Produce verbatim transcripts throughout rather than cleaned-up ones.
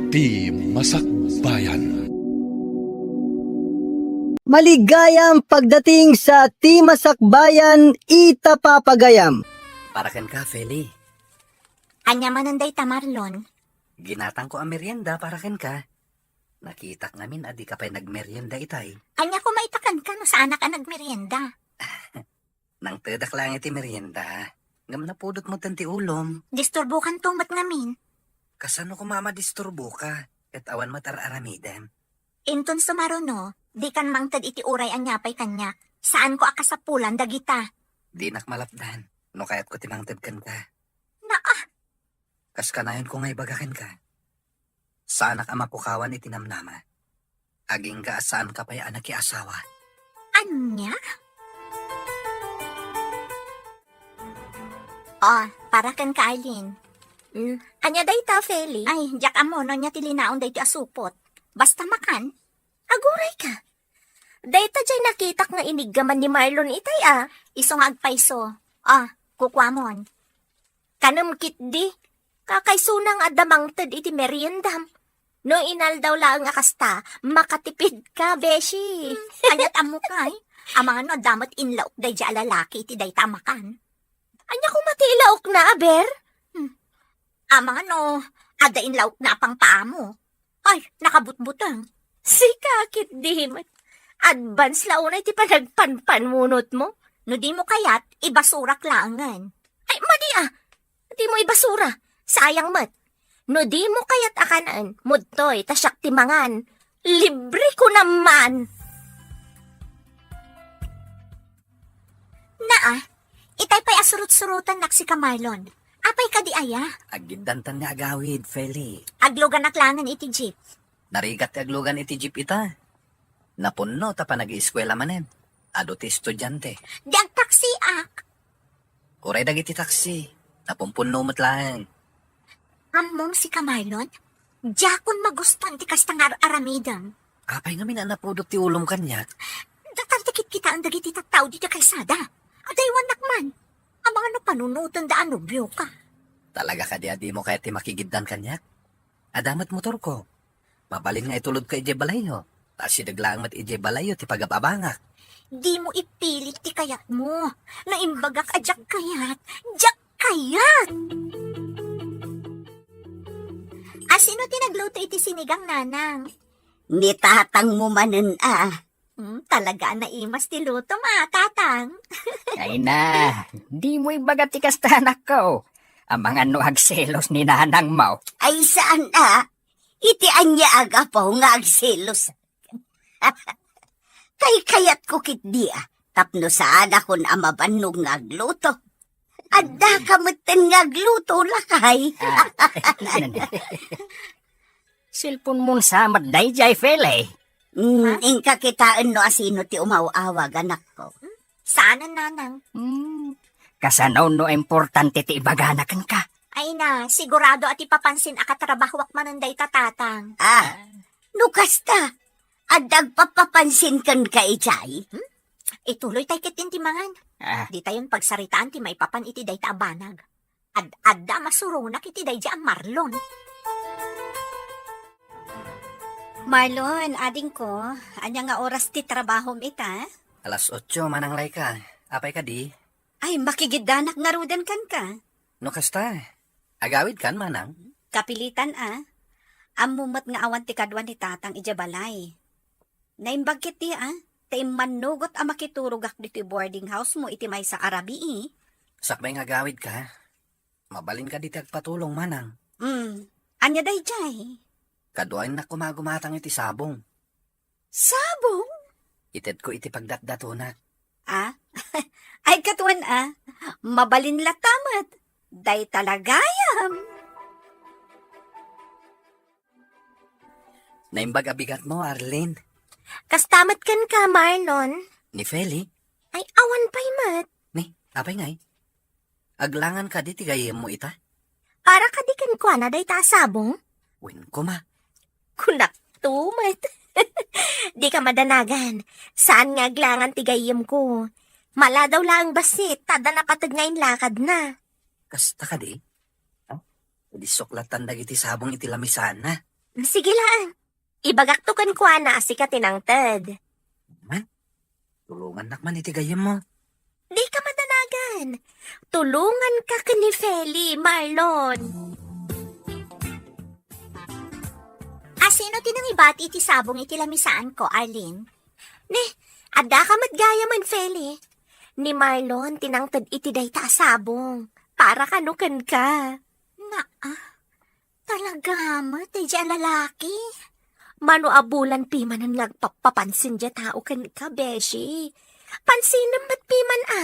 Ti Masakbayan. Maligayam pagdating sa Ti Masakbayan, ita papagayam. Para kenka, Feli. Ania manen dayta, Marlon? Ginatangko a merienda para kenka. Nakitak ngamin a dika pay nagmerienda itay. Ania koma ita kenka no saanak a nagmerienda? Nangtedak laeng iti merienda. Ngem napudot metten ti ulom. Disturbokanto met ngamin. Kasano koma a madisturboka? Ket awan met ar-aramidem. Inton sumaruno, dikan mangted iti uray ania pay kaniak. Saanko a kasapulan dagita. Dinak malapdan no kayatko ti mangted kenka. Naa! Kas kanayonko nga ibaga kenka, saanak a mapukawan iti namnama. Agingga a saanka pay a nakiasawa. Ania? Ah, para kenka, Arlene. Mm, ania dayta, Feli? Ay, diak ammo no ania ti linaon daytoy a supot. Basta makan. Aguray ka. Dayta jay nakitak nga iniggaman ni Marlon itay a. Isu nga agpayso. Ah, kukuamon. Kanem ketdi, kakaysona nga adda mangted iti meriendam. No inaldaw laeng a kasta, makatipid ka, beshi. Aniat ammo kay? Amangan no adda met inlaok daydi a lalaki iti dayta a makan. Ania koma ti ilaokna, aber? Hmm. Amangan no adda inlaokna a pangpaamo. Ay, nakabutbuteng. Sika ketdi met. Advance la unay ti panagpanpanunotmo. No dimo kayat, ibasurak laengen. Ay, madi a. Dimo ibasura. Sayang met. No dimo kayat a kanaen, mudtoy, ta siak ti mangan. Libre ko naman. Naa, itay pay a surot-surotannak sika, Marlon. Apay kadi aya? Aggiddantan nga agawid, Feli. Agluganak laengen iti jeep. Narigat ti aglugan iti jeep ita. Napunno ta panag-ieskuela manen. Adu ti estudiante. Di agtaksiak. Uray dagiti taksi. Napumpunno met laeng. Ammom sika, Marlon? Diakon magustuan ti kasta nga ar-aramidem. Apay ngamin a napudot ti ulom kaniak? Datan ti kitkitaen dagiti tattao ditoy kalsada. Adaywannak man. Amangan no panunotenda a nobioka. Talaga kadi a dimo kayat ti makigiddan kaniak? Adda met motorko. Mabalin nga itulodko idiay balayyo. Ta asideg laeng met idiay balayyo ti pagab-abangak. Dimo ipilit ti kayatmo. No imbagak a diak kayat, diak kayat! Asino ti nagluto iti sinigang, nanang? Ni tatangmo manen a. Hmm, talaga a naimas ti lutom a, tatang. Ay na, dimo ibaga ti kasta, anakko. Amangan no agselos ni nanangmo. Ay, saan a? Iti ania a gapu nga agselos? Kaykayatko ketdi a, tapno saanakon a mabannog nga agluto. Addaka metten nga agluto, lakay. Ah, cellphone-mon sa met daydiay, Feli. Mm, ha? Inka kitaen no asino ti umaw-awag, anakko. Saanen, nanang. Hmm. Kasano no importante ti ibagana kenka? Ay na, sigurado a ti papansin a katrabahoak manen dayta, tatang. Ah, no kasta, adda agpapapansin kenka idiay? Hmm? Ituloy tay ketdin ti mangan. Ah. Ditayon pagsaritaan ti maipapan iti dayta a banag. Ad-adda a masuronak iti daydi a Marlon. Marlon, adingko, ania nga oras ti trabahom ita? Alas otso, Manang Laika. Apay kadi? Ay, makigiddanak ngaruden kenka. No kasta, agawidkan, Manang? Kapilitan a. Ammom met nga awan ti kadua ni Tatang idiay balay. Naimbag ketdi a, ta immannugot a makiturogak ditoy boarding house mo iti maysa a rabii. Sakbay nga agawidka, mabalin kadi ti agpatulong, Manang. Mm. Ania daydiay? Kaduaennak koma a gumatang iti sabong. Sabong? Itedko iti pagdatdatonak. Ah? Ay, katuan a. Mabalin latta met. Dayta la gayam. Naimbag a bigatmo, Arlene. Kasta met kenka, Marlon. Ni Feli? Ay, awan pay met. Ni, apay ngay? Aglangan kadi ti gayyemmo ita? Para kadi kenkuana dayta a sabong? Wen koma. Kunakto met. Dika madanagan. Saan nga aglangan ti gayyemko. Maladaw laeng bassit, ta adda napateg nga inlakadna. Kasta kadi? Idi suklatan dagiti sabong iti lamisaanna. Sige lang. Ibagakto kenkuana a sika ti nangted. Hmm? Tulongannak man iti gayyemmo. Dika madanagan. Tulonganka ken ni Feli, Marlon. Asino ti nangibati iti sabong iti lamisaanko, Arlene? Ne, addaka met gayamen, Feli. Ni Marlon ti nangted iti dayta a sabong. Para kano kenka. Naa, talaga met, daydiay a lalaki. Mano a bulan pimanen nga agpappapansin diay tao kenka, beshi. Pansinem met piman a.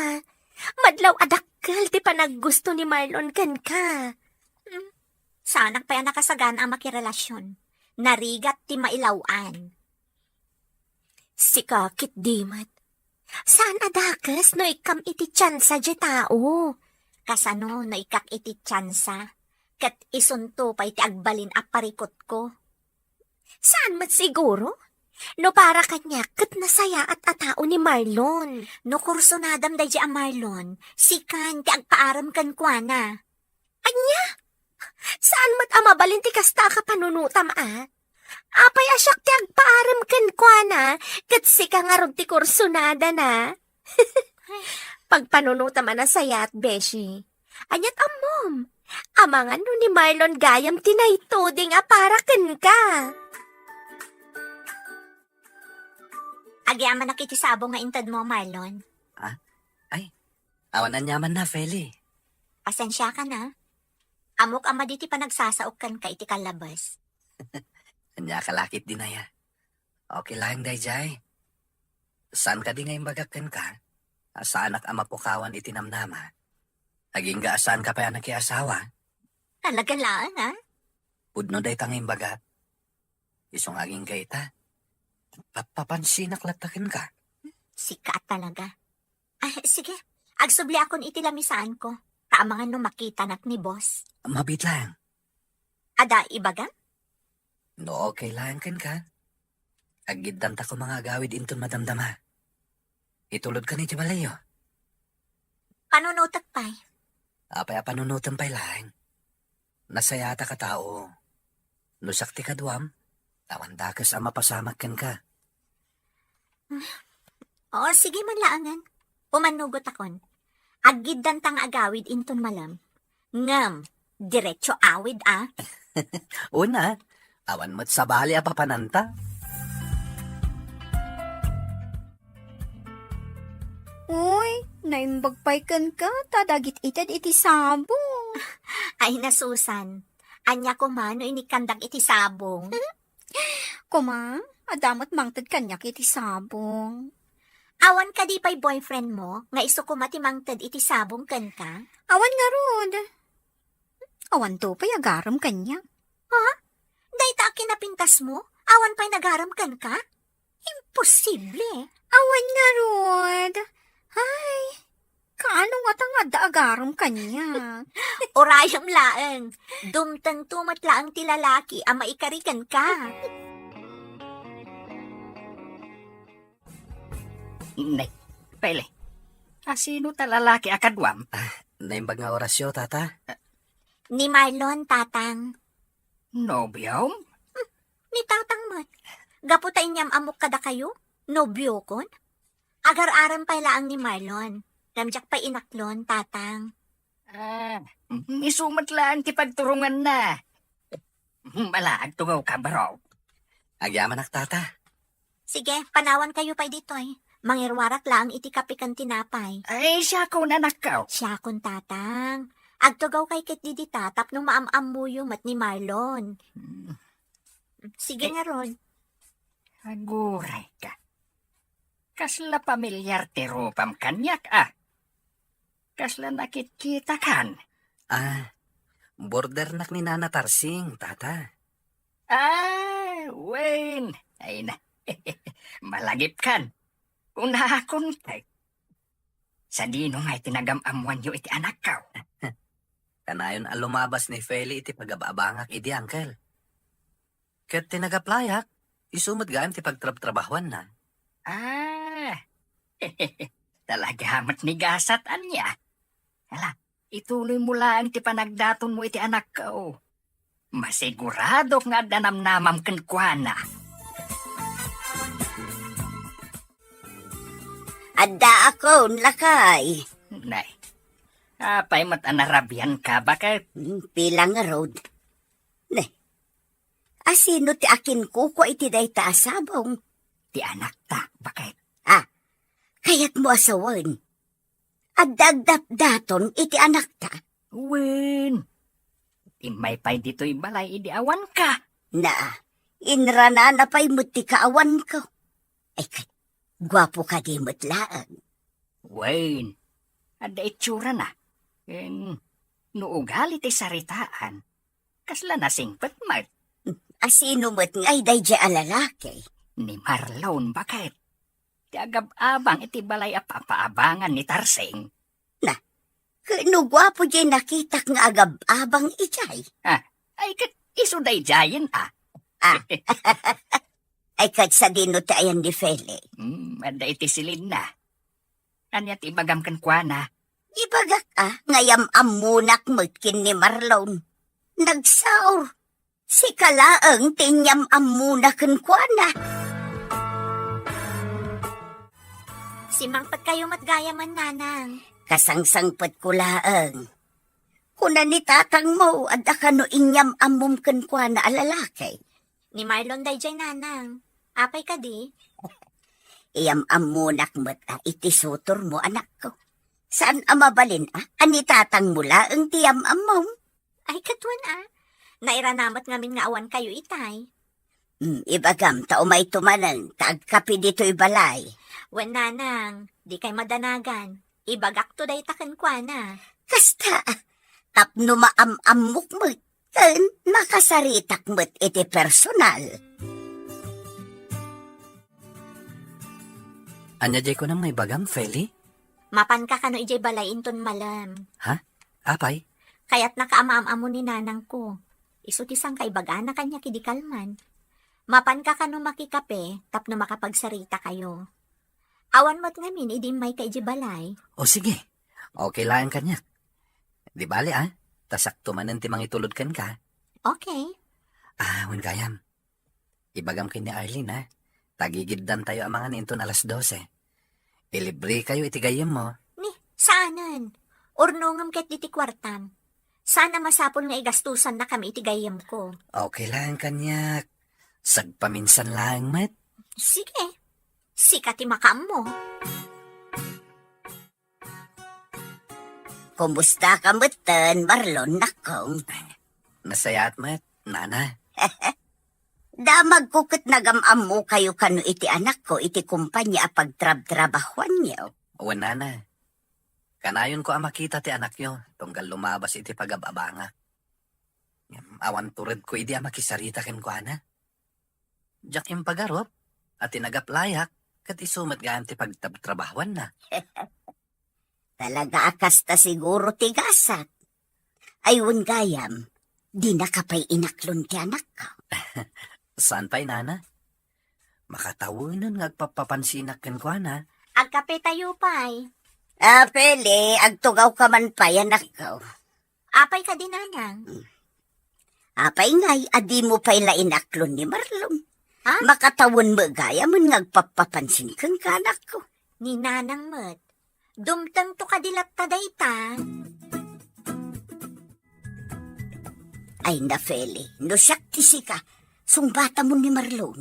Madlaw a dakkel ti panaggusto ni Marlon kenka. Hmm, saanak pay a nakasagana a makirelasion. Narigat ti mailaw-an. Sika ketdi met. Saan a dakes no ikkam iti tiansa diay tao? Kasano no ikkak iti tiansa? Ket isunto pay ti agbalin a parikutko. Saan met siguro? No para kaniak, ket nasayaat a tao ni Marlon. No kursunadam daydiay a Marlon, sikan ti agpaarem kenkuana. Ania? Saan met a mabalin ti kasta a kapanunotam a? Apay a siak ti agpaarem kenkuana, ket sika ngarud ti kursunadana? Pagpanunotam a nasayaat, beshi. Aniat ammom? Amangan no ni Marlon gayam ti naituding a para kenka. Agyamanak iti sabong nga intedmo, Marlon. Ah? Ay, awan aniamanna, Feli. Pasensiakan a. Ammok a madi ti panagsasaok kenka iti kallabes. Ania ka la ketdin aya? Okay laeng daydiay. Saan kadi nga imbagak kenka a saanak a mapukawan iti namnama? Agingga a saanka pay a nakiasawa? Talaga laeng, a? Pudno dayta nga imbagak. Isu nga agingga ita, pappapansinak latta kenka. Sika talaga. Ah, sige. Agsubliakon iti lamisaanko. Ta amangan no makitanak ni boss. Mabiit laeng. Adda ibagam? No okay laeng kenka, aggiddanta koma nga agawid inton madamdama. Itulodkan iti balayyo. Panunotek pay. Apay a panunotem pay laeng? Nasayaatak a tao. No siak ti kaduam, awan dakes a mapasamak kenka. O, sige man laengen. Umannugotakon. Aggiddanta nga agawid inton malem. Ngem, diretso awid, a? Una, awan met sabali a papananta. Uy, naimbag pay kenka ta dagiti ited iti sabong. Ay, nasusan. Ania koma no inikkandak iti sabong? Koma, adda met mangted kaniak iti sabong. Awan kadi pay boyfriend mo nga isu koma ti mangted iti sabong kenka? Awan ngarud. Awanto pay agarem kaniak. Ha? Dayta a kinapintasmo? Awan pay nagarem kenka? Imposible. Awan ngarud. Ay, kaano ngata nga adda agarem kaniak? Urayem laeng. Dumtengto met laeng ti lalaki a maikari kenka. Ne, Feli, asino ta lalaki a kaduam? Ah, naimbag nga Horacio, tata. Ni Marlon, tatang. Nobiom? Hmm, ni tatang met. Gapu ta inyam-ammok kadakayo, nobiokon? Agar-arem pay laeng ni Marlon. Ngem diak pay inaklon, tatang. Ah, isu met laeng ti pagturonganna. Ala, agtugawka, bro. Agyamanak, tata. Sige, panawankayo pay ditoy. Mangiruarak laeng iti kape ken tinapay. Ay, siakon, anakko. Siakon, tatang. Agtugawkay ketdi dita tapno maam-ammoyo met ni Marlon. Hmm. Sige ngarud. Aguray ka. Kasla pamilyar ti rupam kaniak, a? Kasla nakitkitakan? Ah, bordernak ni Nana Tarsing, tata. Ah, wen. Ay na. Malagipkan. Unakon kay. Sadino nga iti nagam-ammoanyo iti anakko? Kanayon a lumabas ni Feli iti pagab-abangak idi, uncle. Ket ti nagaplayak, isu met gayam ti pagtrabtrabahuanna. Ah, talaga met ni gasat, ania? Ala, ituloy mo laeng ti panagdatonmo iti anakko. Masiguradok nga adda namnamam kenkuana. Addaakon, lakay. Nay, apay met a narabianka, baket? Hmm, pila ngarud? Ne, asino ti akinkukua iti dayta a sabong? Ti anakta, baket? Ah, kayatmo a sawen? Adda agdatdaton iti anakta? Wen, immay pay ditoy balay idi awanka. Na, inranana pay met ti kaawanko. Ay, ket, guapo kadi met laeng? Wen, adda itsurana. Ken, no ugali ti saritaan, kasla nasingpet met. Asino met ngay daydiay a lalaki? Ni Marlon, baket? Ti agab-abang iti balay a papaabangan ni Tarsing. Na, ket no guapo diay nakitak nga agab-abang idiay? Ah, ay ket isu daydiayen, ah. Ah. Ay, ket sadino ti ayan ni Feli? Hmm, adda iti silinna. Ania ti ibagam kenkuana? Ibagak, ah, nga yam-ammonak met ken ni Marlon. Nagsaor. Sika laeng ti inyam-ammona kenkuana. Simangpetkayo met gayamen, nanang. Kasangsangpetko laeng. Kuna ni tatangmo, adda kano inyam-ammom kenkuana a lalaki? Ni Marlon daydiay, nanang. Apay kadi? Iyam-ammonak met a iti sutormo, anakko. Saan a mabalin a, a ni tatangmo laeng ti yam-ammom? Ay, ket wen a. Nairana met ngamin nga awankayo itay. Hmm, ibagam ta umayto manen, ta agkape ditoy balay. Wen, nanang, dikay madanagan. Ibagakto dayta kenkuana. Kasta, tapno maam-ammok met, ken makasaritak met iti personal. Ania diay kunam nga ibagam, Feli? Mapanka kano idiay balay inton malem. Ha? Apay? Kayatnaka a maam-ammo ni nanangko. Isu ti sangkaibagana kaniak idi kalman. Mapanka kano makikape tapno makapagsarita kayo. Awan met ngamin idi immayka idiay balay. O sige. Okay laeng kaniak. Di bale, ah. Ta sakto manen ti mangitulod kenka. Okay. Ah, wen gayam. Ibagam ken ni Arlene, ha? Tagigiddantayo a mangan inton alas dose. Ilibrekayo iti gayyemmo. Ni, saanen. Urnongem ket diti kuartam. Saan a masapul nga igastosannakami iti gayyemko. Okay laeng kaniak. Sagpaminsan laeng met. Sige. Sika ti makaammo. Kumusta ka metten, Marlon, nakong? Nasayaat met, nana. Damagko ket nagam-ammokayo kano iti anakko iti kompania a pagtrabtrabahuanyo. Wen, nana. Kanayonko a makita ti anakyo, tunggal lumabas iti pagab-abangak. Ngem awan turedko idi a makisarita kenkuana. Diak impagarup a ti nagaplayak ket isu met gayam ti pagtrabtrabahuanna. Talaga a kasta siguro ti gasat. Ay, wen gayam, dinaka pay inaklon ti anakko. Saan pay, nana? Makatawenen nga agpappapansinak kenkuana. Agkapetayo pay. Ah, Feli, agtugawka man pay, anakko. Apay kadi, nanang? Apay ngay a dimo pay la inaklon ni Marlon? Ha? Makatawen met gayamen nga agpappapansin kenka, anakko. Ni nanang met. Dumtengto kadi latta dayta? Ay na, Feli, no siak ti sika, sungbatamon ni Marlon.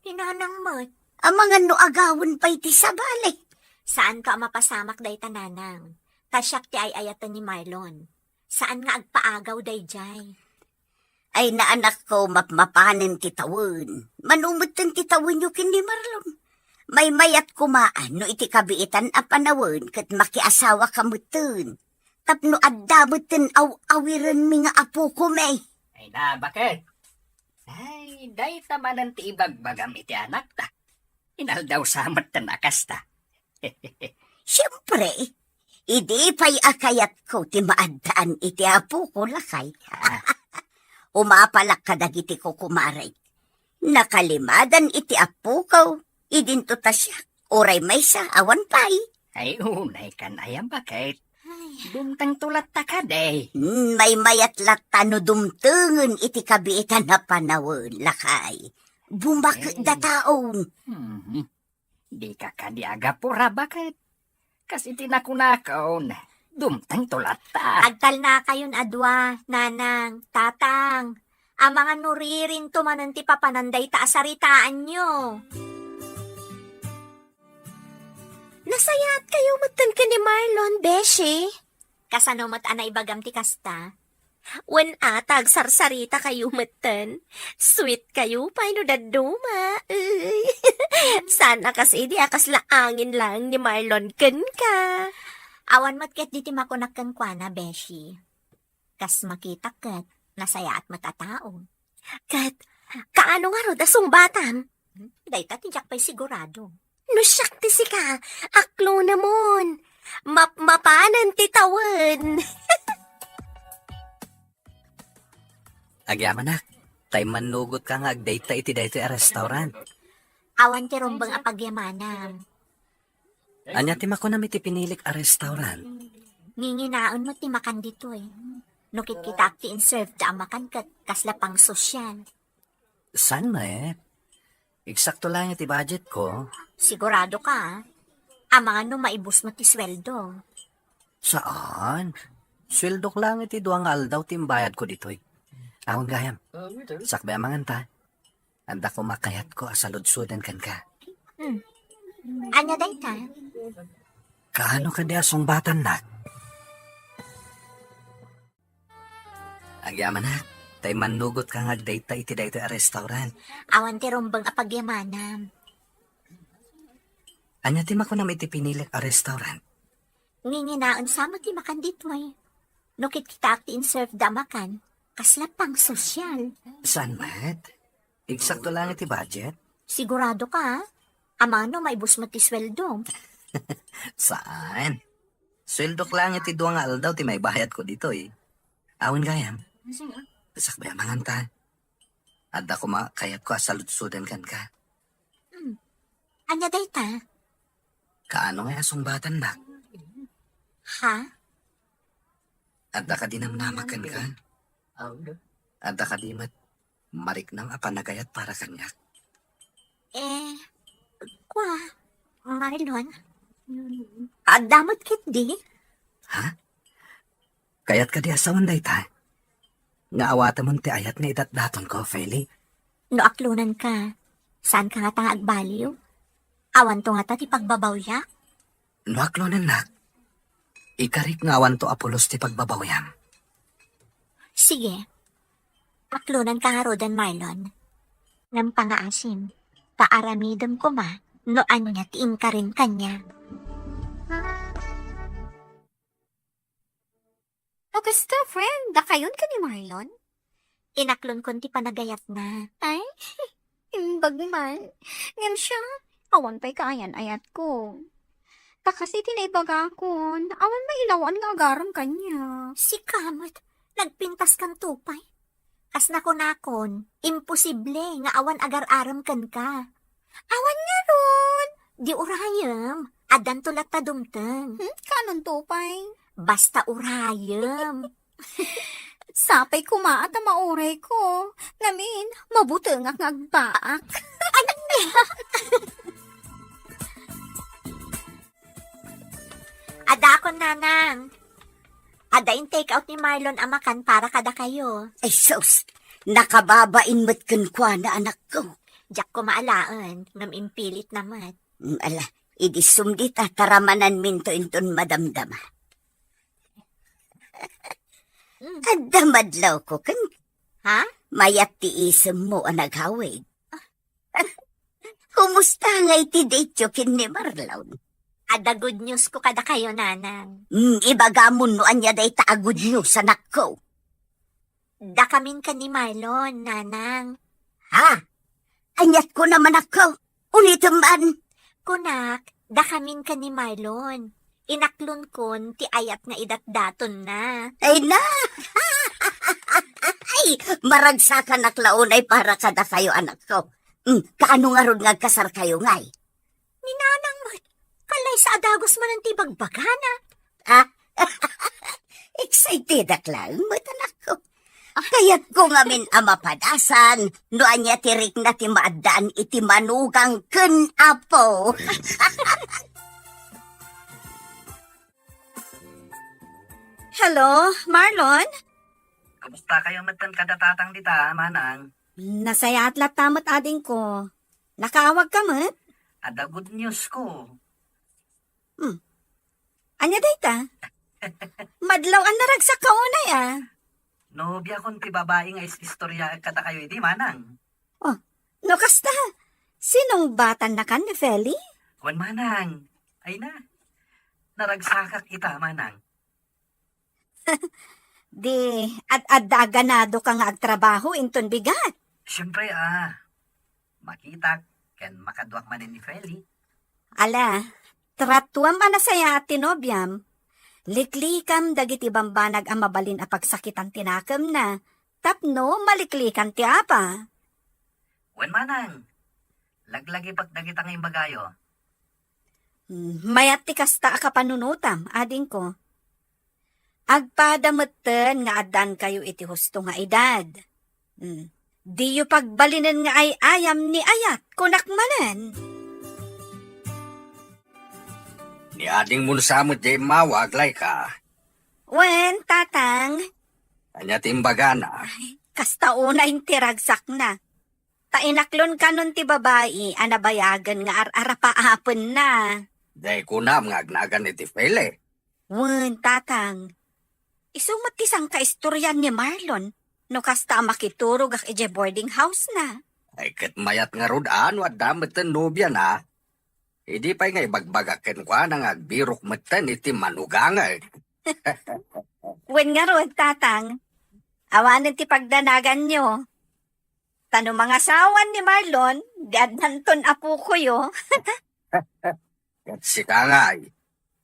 Ni nanang met. Amangan no agawen pay ti sabali. Saanka a mapasamak dayta, nanang. Ta siak ti ay-ayaten ni Marlon. Saan nga agpaagaw daydiay. Ay, na anakko, mapmapanen ti tawen. Mano metten ti tawenyo ken ni Marlon. Maymayat koma no iti kabiitan a panawen ket makiasawaka metten. Tapno adda metten aw-awirenmi nga apokome. Ay na, baket? Ay, dayta manen ti ibagbagam iti anakta. Inaldaw sa metten a kasta. Siempre, idi pay a kayatko ti maaddaan iti apoko, lakay. Ah. Umapalak kadagiti kukumarek. Nakalimadan iti apoko, idinto ta siak, uray maysa, awan pay. Ay, unay kan aya, baket. Dumtengto latta kadi. Hmm, maymayat latta no dumtengen iti kabiitan a panawen, lakay. Bumaketda taon. Hmm. Dika kadi agapura, baket? Kas iti nakunakon, dumtengto latta. Agtalnakayon a dua, nanang, tatang. Amangan no ririnto manen ti papanan dayta a saritaanyo. Nasayaatkayo metten ken ni Marlon, beshi? Kasano met a naibagam ti kasta? Wen a, ta agsarsarita kayo metten. Sweet kayo pay no dadduma. Uy. Saan a kas idi a kasla angin laeng ni Marlon kenka. Awan met ketdi ti makunak kenkuana, beshi. Kas makitak ket, nasayaat met a tao. Ket, kaano ngarud a sungbatam? Hmm, dayta ti diak pay sigurado. No siak ti sika, aklonemon. Mapmapanen ti tawen. Agyamanak, ta immannugotka nga agdayta iti daytoy a restaurant. Awan ti rumbeng a pagyamanam. Ania ti makunam iti pinilik a restaurant? Nginginaen met ti makan ditoy. No kitkitaak ti inserve da a makan ket kasla pangsosyal. Saan met? Eksakto laeng ti budget ko. Sigurado ka, a? Amangan no maibus met ti sweldo. Saan? Sweldok laeng iti dua nga aldaw ti imbayadko ditoy. Awan gayam. Sakbay a mangan ta. Adda koma kayatko a saludsoden kenka. Hmm. Ania dayta? Kaano kadi a sungbatannak? Agyamanak, ta immannugotka nga agdayta iti daytoy a restaurant. Awan ti rumbeng a pagyamanam. Ania ti makunam iti pinilik a restaurant? Nginginaen sa met ti makan ditoy. No kitkitaak ti inserve da a makan, kasla pangsosyal. Saan met? Eksakto laeng ti budget? Sigurado ka, a? Amangan no maibus met ti sweldom. Saan? Sweldok laeng iti dua nga aldaw ti maibayadko ditoy. Awan gayam. Sakbay a mangan ta. Adda koma kayatko a saludsoden kenka. Hmm. Ania dayta? Kaano nga a sungbatannak? Ha? Adda kadi namnama kenka? Adda kadi met mariknam a panagayat para kaniak? Eh, kua, Marlon? Adda met ketdi? Ha? Kayat kadi a sawen dayta? Nga awatemon ti ayat nga idatdatonko, Feli? No aklonenka, saanka ngata nga agbaliw? Awanto ngata ti pagbabawyak? No aklonennak, ikarik nga awanto a pulos ti pagbabawyam. Sige. Aklonenka ngaruden, Marlon. Ngem pangaasim, ta aramidem koma no ania ti inkarin kaniak. O kasta, friend, dakayon ken ni Marlon? Inaklonkon ti panagayatna. Ay, imbag man. Ngem siya, awan pay kaayan-ayatko. Ta kas iti naibagakon, awan mailawan nga agarem kaniak. Sika met, nagpintaskanto pay. Kas nakunakon, imposible nga awan agar-arem kenka. Awan ngarud! Di urayem, addanto latta dumteng. Hmm, kaanonto pay? Basta urayem. Sapay koma a ta maurayko. Ngamin, mabutengak nga agbaak. Ania? Adakon, nanang. Adda in-take out ni Marlon a makan para kadakayo. Ay, sus! Nakababain met kenkuana, anakko. Diak koma alaen, ngem impilitna met. Mm, ala, idi sumdita, taramananminto inton madamdama. Mm. Adda madlawko ken. Ha? Mayat ti isemmo a naghawig. Kumusta ngay ti date-yo ken ni Marlon? Adda good news ko kadakayo, nanang. Mm, ibagamon no ania dayta a good news, anakko. Dakamin ken ni Marlon, nanang. Ha? Aniat ko naman, anakko? Ulitem man. Kunak, dakamin ken ni Marlon. Inaklonkon ti ayat nga idatdatonna. Ay na! Ay, maragsakanak la unay para kadakayo, anakko. Mm, kaano ngarud nga agkasarkayo ngay? Ni nanang met, kalaysa a dagus manen ti bagbagana. Ah, Excitedak laeng met, anakko. Kayatko ngamin a mapadasan no ania ti rikna ti maaddaan iti manugang ken apo. Hello, Marlon? Kumusta kayo metten kada tatang dita, manang? Nasayaat latta met, adingko. Nakaawag ka met? Adda good news ko. Hmm. Ania dayta? Madlaw a naragsak ka unay, a. Nobiakon ti babai nga is-istoryaek kadakayo idi, manang. Oh, no kasta, sinungbatannakan ni Feli? Wen, manang. Ay na. Naragsakak ita, manang. Di, ad-adda a ganadoka nga agtrabaho inton bigat. Siempre, a. Makitak ken makaduak manen ni Feli. Ala, tratuam a nasayaat ti nobiam. Liklikam dagiti bambanag a mabalin a pagsakitan ti nakemna, tapno maliklikan ti apa. Wen, manang, laglagipek dagita nga imbagayo. Hmm, mayat ti kasta a kapanunotam, adingko. Agpada metten nga addankayo iti husto nga edad. Hmm. Diyo pagbalinen nga ay-ayam ni ayat, kunak manen. Ni adingmo sa met diay immawa, Aglaika. Wen, tatang. Ania ti imbagana? Ay, kasta unay ti ragsakna. Ta inaklon kanon ti babai a nabayagen nga ar-arapaapenna. Diay kunam nga agnagan iti Feli. Wen, tatang. Isu met ti sangkaistorian ni Marlon, no kasta a makiturogak idiay boarding house na. Ay, ket mayat ngarud a no adda metten nobiana. Idi pay nga ibagbagak kenkuana nga agbirok metten iti manugangek. Wen ngarud, tatang. Awanen ti pagdanaganyo. Ta no mangasawan ni Marlon, di addanton apokoyo. Ket sika ngay,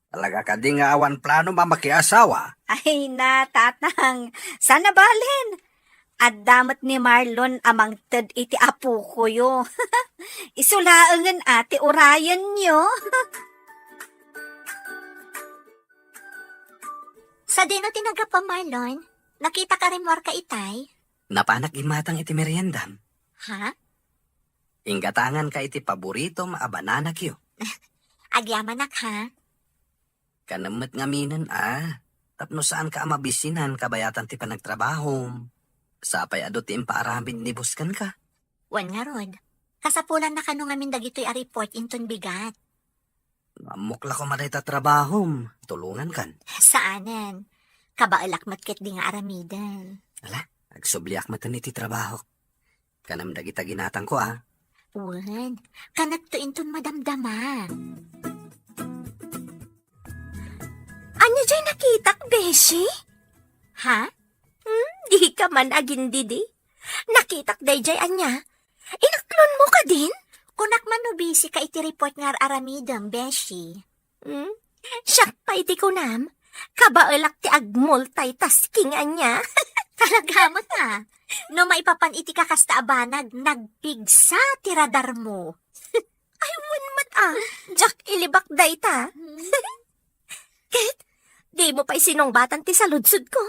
talaga kadi nga awan planom a makiasawa? Ay na, tatang, saan a balen? Adda met ni Marlon a mangted iti apokoyo. Isu laengen a ti urayenyo. Sadino ti naggapu, Marlon? Nakitak a rimmuarka itay? Napanak immatang iti meriendam. Ha? Inggatanganka iti paboritom a banana cue. Agyamanak, ha? Kanem met ngaminen a, tapno saanka a mabisinan kabayatan ti panagtrabahom. Sapay adu ti impaaramid ni boss kenka. Wen ngarud, kasapulanna kano ngamin dagitoy a report inton bigat. Ammok la koma dayta trabahom, tulongankan. Saanen. Kabaelak met ketdi nga aramiden. Ala, agsubliak met iti trabahok. Kanem dagita ginatangko, a. Wen, kanekto inton madamdama. Ania jay nakitak, Beshi? Ha? Hmm, dika man agindidi. Nakitak dayjay ania? Inaklonmo kadin? Kunak man no busy ka iti report nga ar-aramidem, Beshi. Hmm? Siak pay ti kunam, kabaelak ti agmultitasking ania. Talaga met a. No maipapan iti kakasta a banag, nagpigsa ti radarmo. Ay, wen met a. Diak ilibak dayta. Ket, dimo pay sinungbatan ti saludsodko?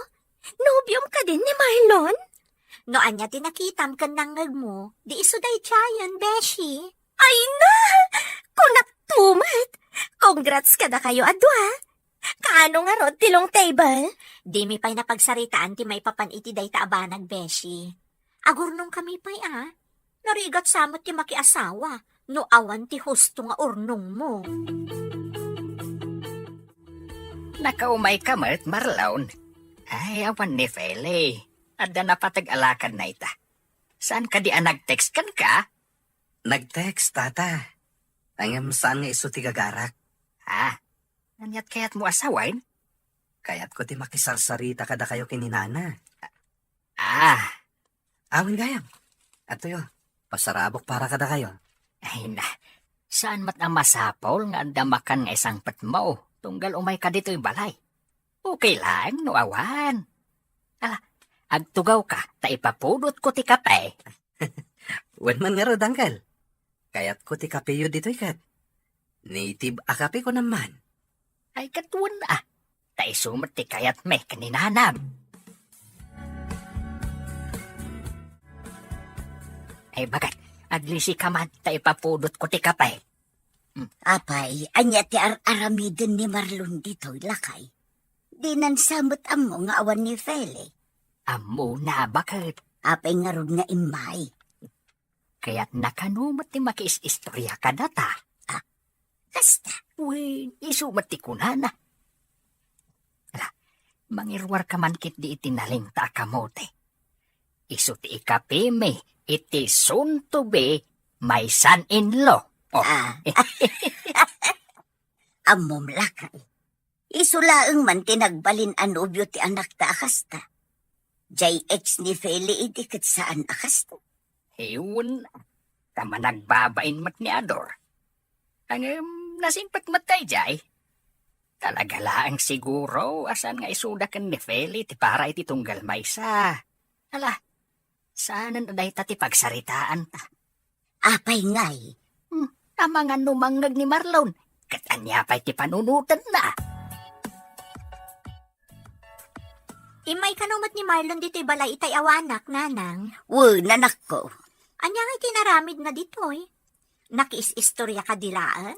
Nobiom kadin ni Marlon? No ania ti nakitam ken nangngegmo, di isu daydiayen, Beshi. Ay na! Kunak tumet! Congrats kadakayo a dua! Kaano ngarud ti long table? Dimi pay napagsaritaan ti maipapan iti dayta a banag, Beshi. Agurnongkami pay a. Narigat sa met ti makiasawa no awan ti husto nga urnongmo. Nakaumayka met, Marlon. Ay, awan ni Feli. Adda napateg a lakadna ita. Saan kadi a nag-text kenka? Nag-text, tata. Ngem saan nga isu ti gagarak. Ah, aniat kayatmo a sawen? Kayatko ti makisarsarita kadakayo ken ni nana. Ah. Awan gayam. Adtoyo, pasarabok para kadakayo. Ay na, saan met a masapul nga adda makan nga isangpetmo, tunggal umayka ditoy balay. Okay lang no awan. Ala, agtugawka, ta ipapudotko ti kape. Wen man ngarud, uncle. Kayatko ti kapeyo ditoy ket. Native a kape ko naman. Ay, ket wen a. Ta isu met ti kayatmi ken ni nanam. Ay, baket, aglisi ka man ta ipapudotko ti kape. Hmm. Apay, ania ti ar-aramiden ni Marlon ditoy, lakay? Dinan sa met ammo nga awan ni Feli. Ammona, baket. Apay ngarud nga immay? Kayatna kano met ti makiis-istorya kadata. Ah, kasta? Wen, isu met ti kunana. Ala, mangiruarka man ketdi iti nalingta a kamote. Isu ti ikapimi iti soon to be my son-in-law. Oh. Ah. Ammom, lakay. Isu laeng man ti nagbalin a nobio ti anakta a kasta. Diay ex ni Feli idi ket saan a kasto. Wen, ta managbabain met ni Ador. Ngem, nasingpet met daydiay. Talaga laeng siguro a saan nga isuda ken ni Feli ti para iti tunggal maysa. Ala, saanen a dayta ti pagsaritaanta. Apay ngay? Hmm, amangan no mangngeg ni Marlon, ket ania pay ti panunotenna? Immay kano met ni Marlon ditoy balay itay awanak, nanang? Wen, anakko. Ania ngay ti inaramidna ditoy? Nakiis-istorya kadi laeng?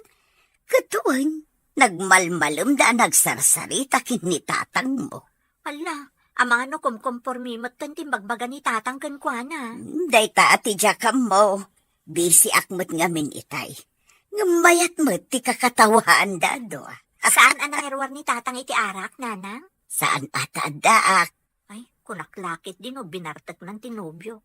Ket wen, nagmalmalemda a nagsarsarita ken ni tatangmo. Ala, amangan no kumkompormi metten ti imbagbaga ni tatang kenkuana. Dayta a ti diak ammo. Bisiak met ngamin itay. Ngem mayat met ti kakatawaanda a dua. Saan a nangiruar ni tatang iti arak, nanang? Saan a ta addaak. Ay, kunak la ketdi no binarteknan ti nobio.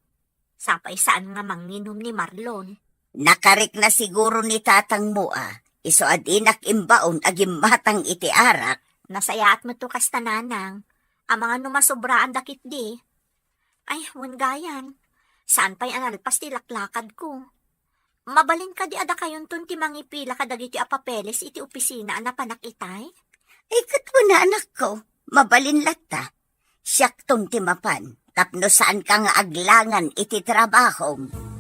Sapay saan nga manginum ni Marlon. Nakarikna siguro ni tatangmo a, isu a dinak imbaon a gimmatang iti arak. Nasayaat met to kasta, nanang. Amangan no masobraanda ketdi. Ay, wen gayam. Saan pay a nalpas ti laklakadko. Mabalin kadi a dakayonton ti mangipila kadagiti a papeles iti opisina a napanak itay? Ay, ket wen a, anakko, mabalin latta. Siakton ti mapan, tapno saanka nga aglangan iti trabahom.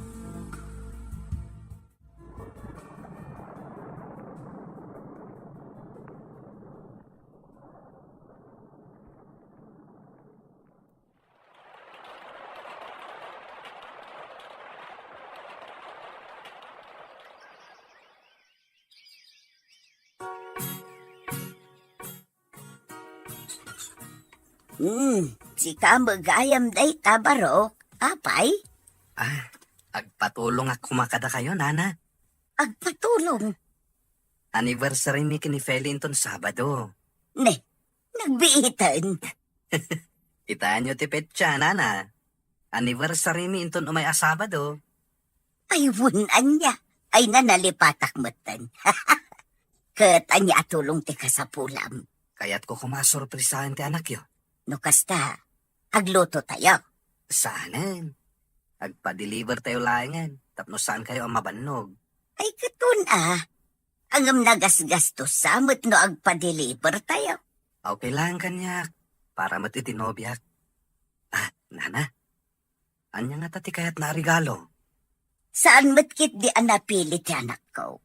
Hmm, sika met gayam dayta, Barok. Apay? Ah, agpatulongak koma kadakayo, nana. Agpatulong? Anniversary mi ken ni Feli inton Sabado. Ne, nagbiiten. Kitaenyo ti petsa, nana. Anniversary mi inton umay a Sabado. Ay, wen ania. Ay, nalipatak metten. Ket ania a tulong ti kasapulam? Kayatko koma a sorpresaen ti anakyo. No kasta, aglutotayo. Saanen. Agpa-deliver tayo laengen, tapno saankayo a mabannog. Ay, ket wen a. Ngem nagasgastosa met no agpa-deliver tayo. Okay lang kaniak, para met iti nobiak. Ah, nana, ania ngata ti kayatna a regalo? Saan met ketdi a napili ti anakko.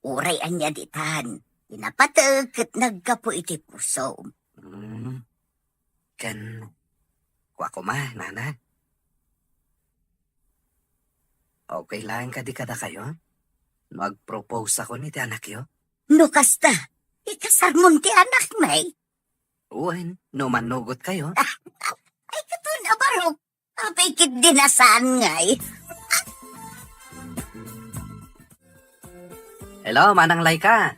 Uray ania ditan, ti napateg ket naggapu iti pusom. Hmm. Ken, kua koma, nana. Okay laeng kadi kadakayo no agproposakon iti anakyo? No kasta, ikasarmon ti anakmi? Wen, no mannugotkayo. Ay, ket wen a, Barok. Apay ketdi a saan ngay? Hello, Manang Laika.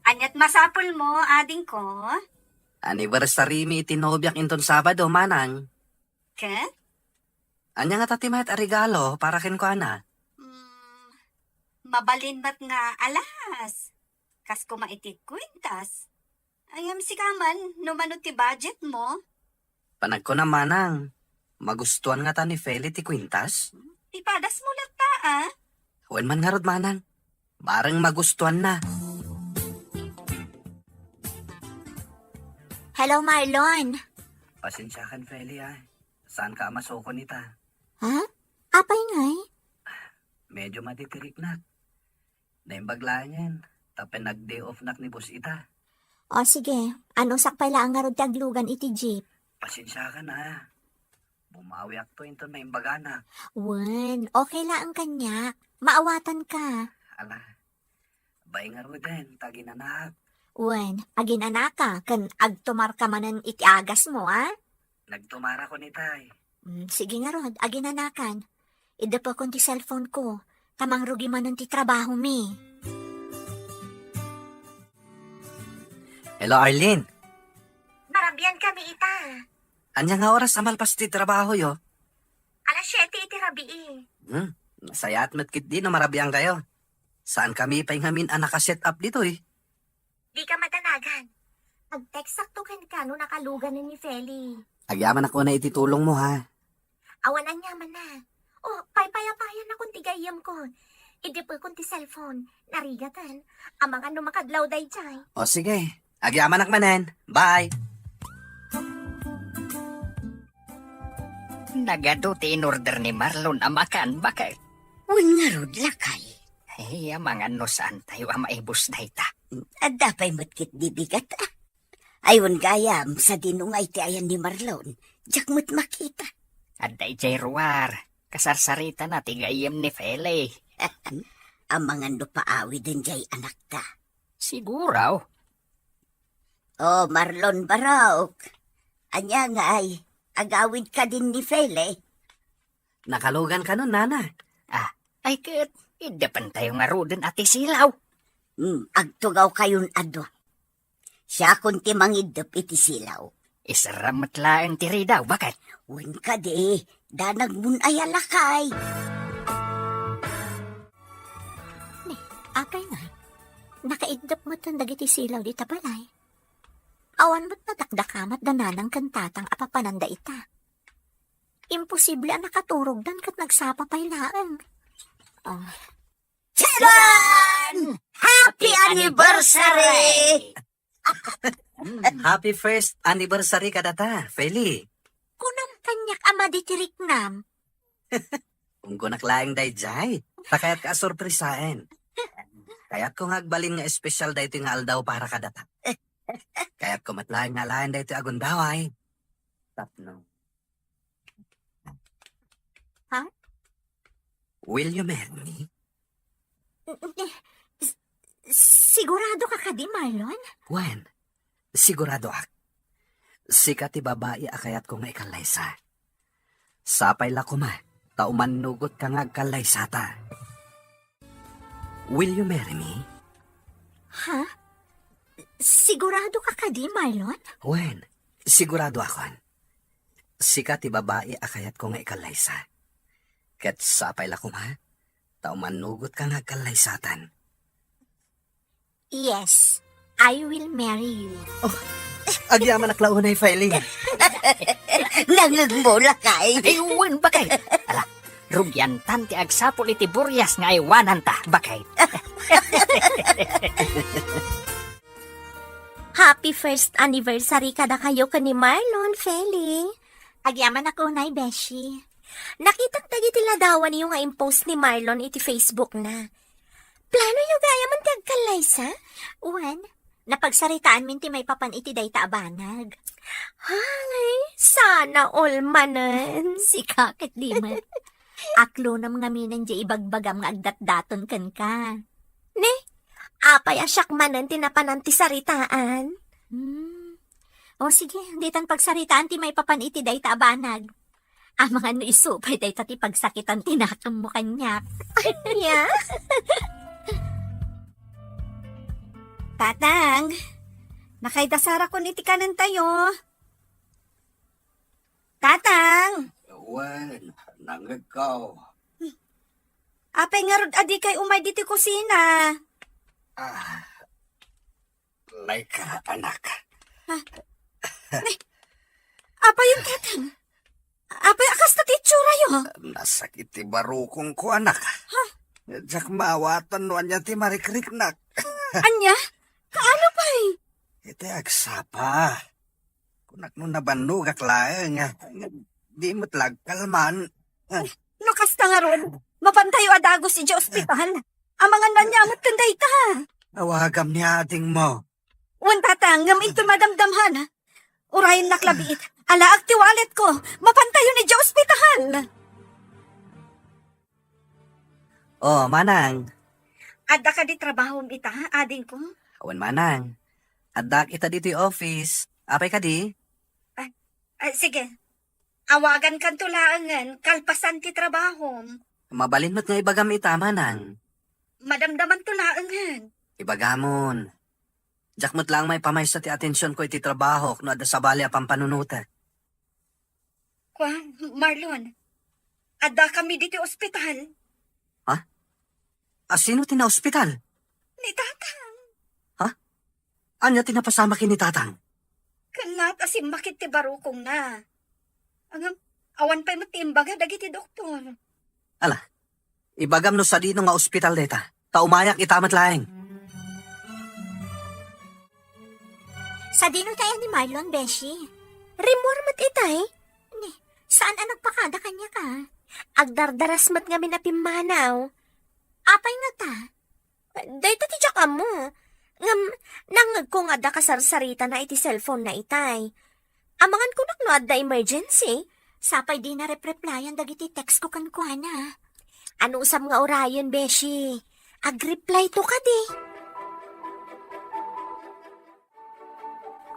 Aniat masapulmo, adingko? Anniversary mi iti nobiak inton Sabado, Manang. Ket? Ania ngata ti mayat a regalo para kenkuana? Hmm, mabalin met nga alas. Kas koma iti kwintas. Ngem sika man, no mano ti budgetmo? Panagkunam, Manang, magustuan ngata ni Feli ti kwintas? Ipadasmo latta, a? Wen man ngarud, Manang. Bareng magustuanna. Hello, Marlon. Pasensiakan, Feli, a. Saanka a masukon ita? Ha? Apay ngay? Medyo matitiriknak. Naimbag laengen, ta pinag-day off-nak ni boss ita. O sige, anusak pay laeng ngarud ti aglugan iti jeep. Pasensiakan, a. Bumawiakto inton maimbaganak. Wen, okay laeng kaniak. Maawatanka. Ala, bain ngaruden ta aginanak. Wen, aginanaka ken agtumarka manen iti agasmo, a? Nagtumarako ni tay. Mm, sige ngarud, aginanakan. Iddepekon ti cellphone-ko, ta mangrugi manen ti trabahomi. Hello, Arlene. Marabian kami ita. Ania nga oras a malpas ti trabahoyo? Alas siete iti rabii. Hmm, nasayaat met ketdi no marabiankayo. Saan kami pay ngamin a naka-set up ditoy? Dika madanagan. Ag-textakto kenka no nakalugan ni Feli. Agyamanak unay iti tulongmo, ha? Awan aniamanna. O, paypayapayanakon ti gayyemko. Iddepekon ti cellphone. Narigaten. Amangan no makadlaw daydiay. O, sige. Agyamanak manen. Bye. Nagadu ti in-order ni Marlon a makan, baket. Wen ngarud, lakay. Ay, amangan no saantayo a maibus dayta. Adda pay met ketdi bigat, a. Ay, wen gayam, sadino nga iti ayan ni Marlon? Diak met makita. Adda idiay ruar. Kasarsaritana ti gayyem ni Feli. Amangan no paawiden diay anakta. Siguro. O, Marlon Barok. Ania ngay, agawid kadin ni Feli? Nakalugan kanon, nana. Ah, ay ket, iddepentayo ngaruden a ti silaw. Hmm, agtugawkayon a dua. Siakon ti mangiddep iti silaw. Isarram met laeng ti ridaw, baket. Wen kadi, danagmon aya, lakay. Ne, apay nga? Nakaiddep metten dagiti silaw dita balay. Awan met nadakdakamat da nanang ken tatang a papananda ita. Imposible a nakaturogdan ket nagsapa pay laeng. Oh. Charan! Happy anniversary! Happy first anniversary kadata, Feli. Kunam kaniak a madi ti riknam. Unggonak laeng daydiay. Ta kayatka a sorpresaen. Kayatko nga agbalin nga espesyal daytoy nga aldaw para kadata. Kayatko met laeng nga alaen daytoy a gundaway. Tapno. Ha? Will you marry me? Eh, s-, sigurado ka kadi, Marlon? Wen, siguradoak. Sika ti babai a kayatko nga ikallaysa. Sapay la koma, ta umannugotka nga agkallaysata. Will you marry me? Ha? Sigurado ka kadi, Marlon? Wen, siguradoakon. Sika ti babai a kayatko nga ikallaysa. Ket sapay la koma, ta umannugotka nga agkallaysatan. Yes, I will marry you. Oh, agyamanak la unay, Feli. Nangngegmo, lakay. Ay, wen, baket. Ala, rugiantan ti agsapul iti burias nga aywananta, baket. Happy first anniversary kadakayo ken ni Marlon, Feli. Agyamanak unay, beshi. Nakitak dagiti ladawanyo nga impost ni Marlon iti Facebook na. Planoyo gayam ti agkallaysa? Wen, napagsaritaanmin ti maipapan iti dayta a banag. Ay, sana all manen. Sika ket di met. Aklonam ngamin diay ibagbagam nga agdatdaton kenka. Ne? Apay a siak manen ti napanan ti saritaan? Hmm. O sige, ditan pagsaritaan ti maipapan iti dayta a banag. Amangan no isu pay dayta ti pagsakitan ti nakemmo kaniak. Ania? Tatang, nakaidasarakon iti kanentayo. Tatang! Wen, nangngegko. Apay ngarud a dikay umay ditoy kusina? Ah, layka, anak. Ha? Ni, apay yun, Tatang? Apay a kasta ti itsura'yo? Nasakit ti barukongko, anak. Ha? Diak maawatan no ania ti marikriknak. Ania? Kaano pay? Iti agsapa. Kunak no nabannogak laeng, di met la agkalman. No kasta ngarud, mapantayo a dagus idiay ospital. Amangan no ania met ken dayta. Awagam ni adingmo. Wen, Tatang, ngem inton madamdamhan, urayennak labiit. Alaak ti walletko. Mapantayon idiay ospital. Oh, Manang. Adda kadi trabahom ita, adingko? Wen, Manang. Addaak ita ditoy office. Apay kadi? Ah, ah, sige. Awagankanto laengen kalpasan ti trabahom. Mabalin met nga ibagam ita, Manang. Madamdamanto laengen. Ibagamon. Diak met laeng maipamaysa ti atensionko iti trabahok no adda sabali a pampanunotek. Kua, Marlon, addakami ditoy ospital. Ha? A sino ti naospital? Ni Tatang. Ha? Ania ti napasamak ken ni Tatang? Ket naat a simmakit ti barukongna. Ngem, awan pay met ti imbaga dagiti doktor. Ala, ibagam no sadino nga ospital dayta, ta umayak ita met laeng. Sadino tay a ni Marlon, beshi? Rimmuar met itay. Ni, saan a nagpakada kaniak, a? Agdardaras met ngamin a pimmanaw. Apay ngata? Dayta ti diak ammo. Ngem, nangngegko nga adda kasarsaritana iti cellphone na itay. Amangan kunak no adda emergency. Sapay dina repreplyan dagiti text ko kenkuana. Anusam nga urayen, beshi? Agreply to kadi.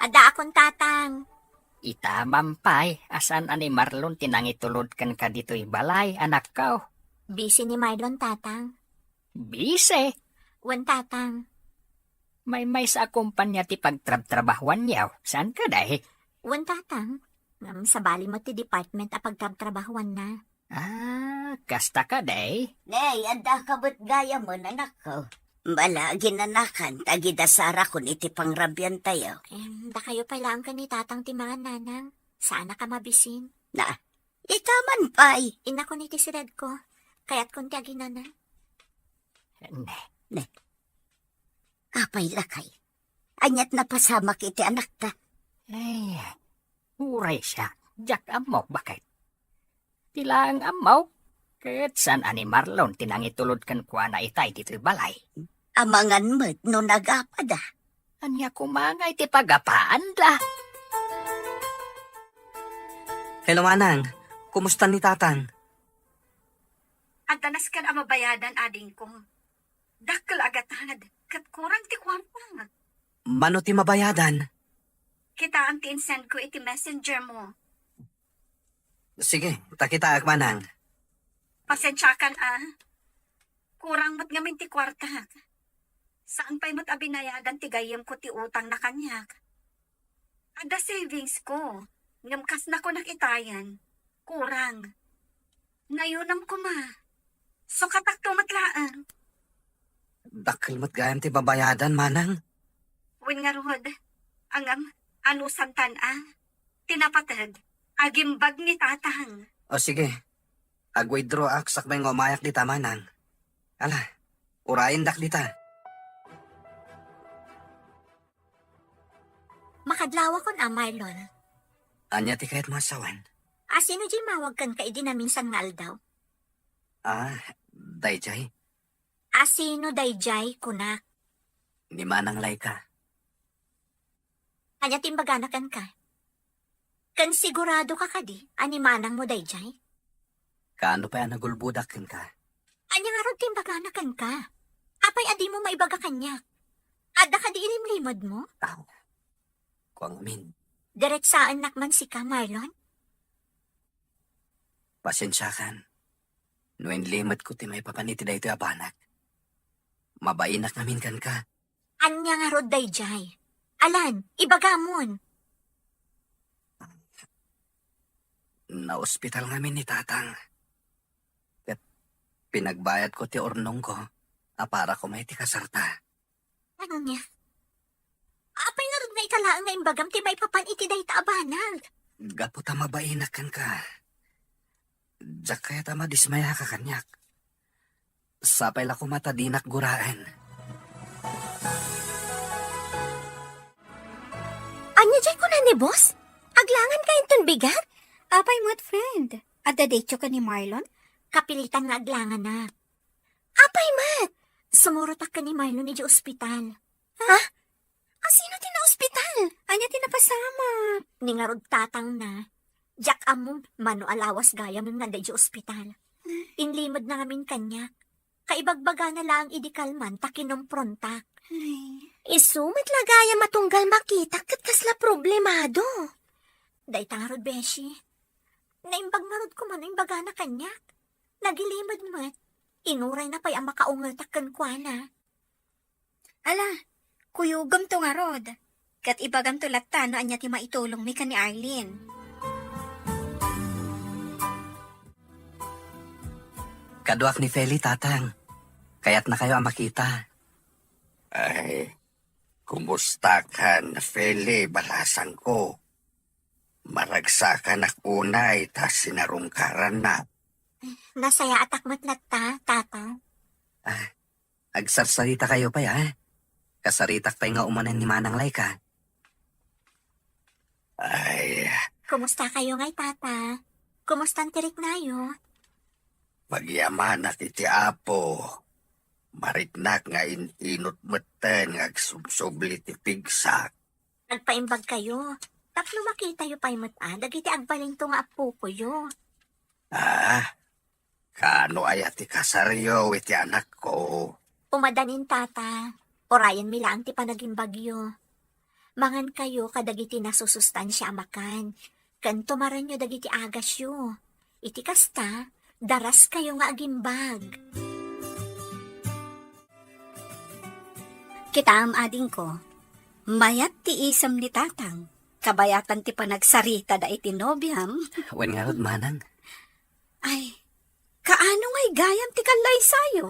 Adda akon, Tatang. Ita man pay, a saan a ni Marlon ti nangitulod kenka ditoy balay, anakko? Busy ni Marlon, Tatang. Busy? Wen, Tatang. Maymaysa a kompania ti pagtrabtrabahuanyo, saan kadi? Wen, Tatang. Ngem sabali met ti department a pagtrabtrabahuanna. Ah, kasta kadi? Nay, addaka met gayamen, anakko. Bala, ginanakan, ta gidasarakon iti pangrabiantayo. Em, dakayo pay laeng ken ni Tatang ti mangan, Nanang. Saanak a mabisin. Na, ita man pay. Innakon iti sidadko. Kayatkon ti aginana. Ne. Ne. Apay lakay? Aniat napasamak iti anakta? Ay, uray siak, diak ammok baket. Ti laeng ammok, ket saan a ni Marlon ti nangitulod kenkuana itay ditoy balay. Amangan met no nagapada. Ania koma nga iti pagapaanda? Hello, Manang. Kumusta ni Tatang? Adda nasken a mabayadan, adingko. Dakkel a gatad, ket kurang ti kuarta. Mano ti mabayadan? Kitaem ti insend ko iti messenger mo. Sige, ta kitaek, Manang. Pasensiakan, a. Kurang met ngamin ti kuartak. Saan pay met a binayadan ti gayyemko ti utangna kaniak. Adda savings ko, ngem kas nakunak itayen, kurang. Nayonam koma. Sukatakto met laeng. Dakkel met gayam ti babayadan, Manang. Wen ngarud, ngem, anusantan a? Ti napateg, agimbag ni Tatang. O sige, ag-withdraw ak sakbay nga umayak dita, Manang. Ala, urayendak dita. Makadlawakon a, Marlon. Ania ti kayatmo a sawen? A sino diay immawag kenka idi naminsan nga aldaw? Ah, daydiay. A sino daydiay, kunak? Ni Manang Laika. Ania ti imbagana kenka? Ken siguradoka kadi a ni manangmo daydiay? Kaano pay a nagulbodak kenka? Ania ngarud ti imbagana kenka? Apay a dimo maibaga kaniak? Adda kadi inimlimedmo? Aw, kua ngamin. Diretsaennak man sika, Marlon? Pasensiakan no inlimetko ti maipapan iti daytoy a banag. Mabainak ngamin kenka. Ania ngarud daydiay? Alan, ibagamon. Naospital ngamin ni Tatang. Ket pinagbayadko ti urnongko a para koma iti kasarta. Ania? Apay ngarud nga ita laeng nga imbagam ti maipapan iti dayta a banag? Gapu ta mabainak kenka. Diak kayat a madismayaka kaniak. Sapay la koma ta dinak guraen. Ania diay kuna ni boss? Aglanganka inton bigat? Apay met, friend? Adda datio ken ni Marlon? Kapilitan nga aglanganak. Apay met? Sumurotak ken ni Marlon idiay ospital. Ha? A sino ti Ania ti napasamak? Ni ngarud tatangna. Diak ammo, mano a lawas gayam nga adda idiay ospital. Inlimedna ngamin kaniak. Kaibagbagana laeng idi kalman ta kinomprontak. Ay. Isu met la gayam a tunggal makitak ket kasla problemado. Dayta ngarud, beshi. Naimbag ngarud koma no imbagana kaniak. Nagilimed met. Inurayna pay a makaungetak kenkuana. Ala, kuyogem to ngarud. Ket ibagam to latta no ania ti maitulongmi ken ni Arlene. Kaduak ni Feli, Tatang. Kayatnakayo a makita. Ay, kumustakan, Feli, balasangko? Maragsakanak unay ta sinarungkarannak. Nasayaatak met latta, Tata. Ah, agsarsarita kayo pay, ha? Kasaritak pay nga umanen ni Manang Laika. Ay. Kumusta kayo ngay, Tata? Kumustan ti riknayo? Pagyamanak iti Apo. Mariknak nga in-inut metten nga agsubsubli ti pigsak. Agpaimbag kayo. Tapno makitayo pay met a dagiti agbalinto nga appokoyo. Ah, kaano aya ti kasaryo iti anakko? Umadanin, Tata. Urayenmi laeng ti panagimbagyo. Mangan kayo kadagiti nasusustansia a makan, ken tumarenyo dagiti agasyo. Iti kasta, daras kayo nga agimbag. Kitaem, adingko, mayat ti isem ni Tatang. Kabayatan ti panagsarita da iti nobiam. Wen ngarud, Manang. Ay, kaano ngay gayam ti kallaysayo?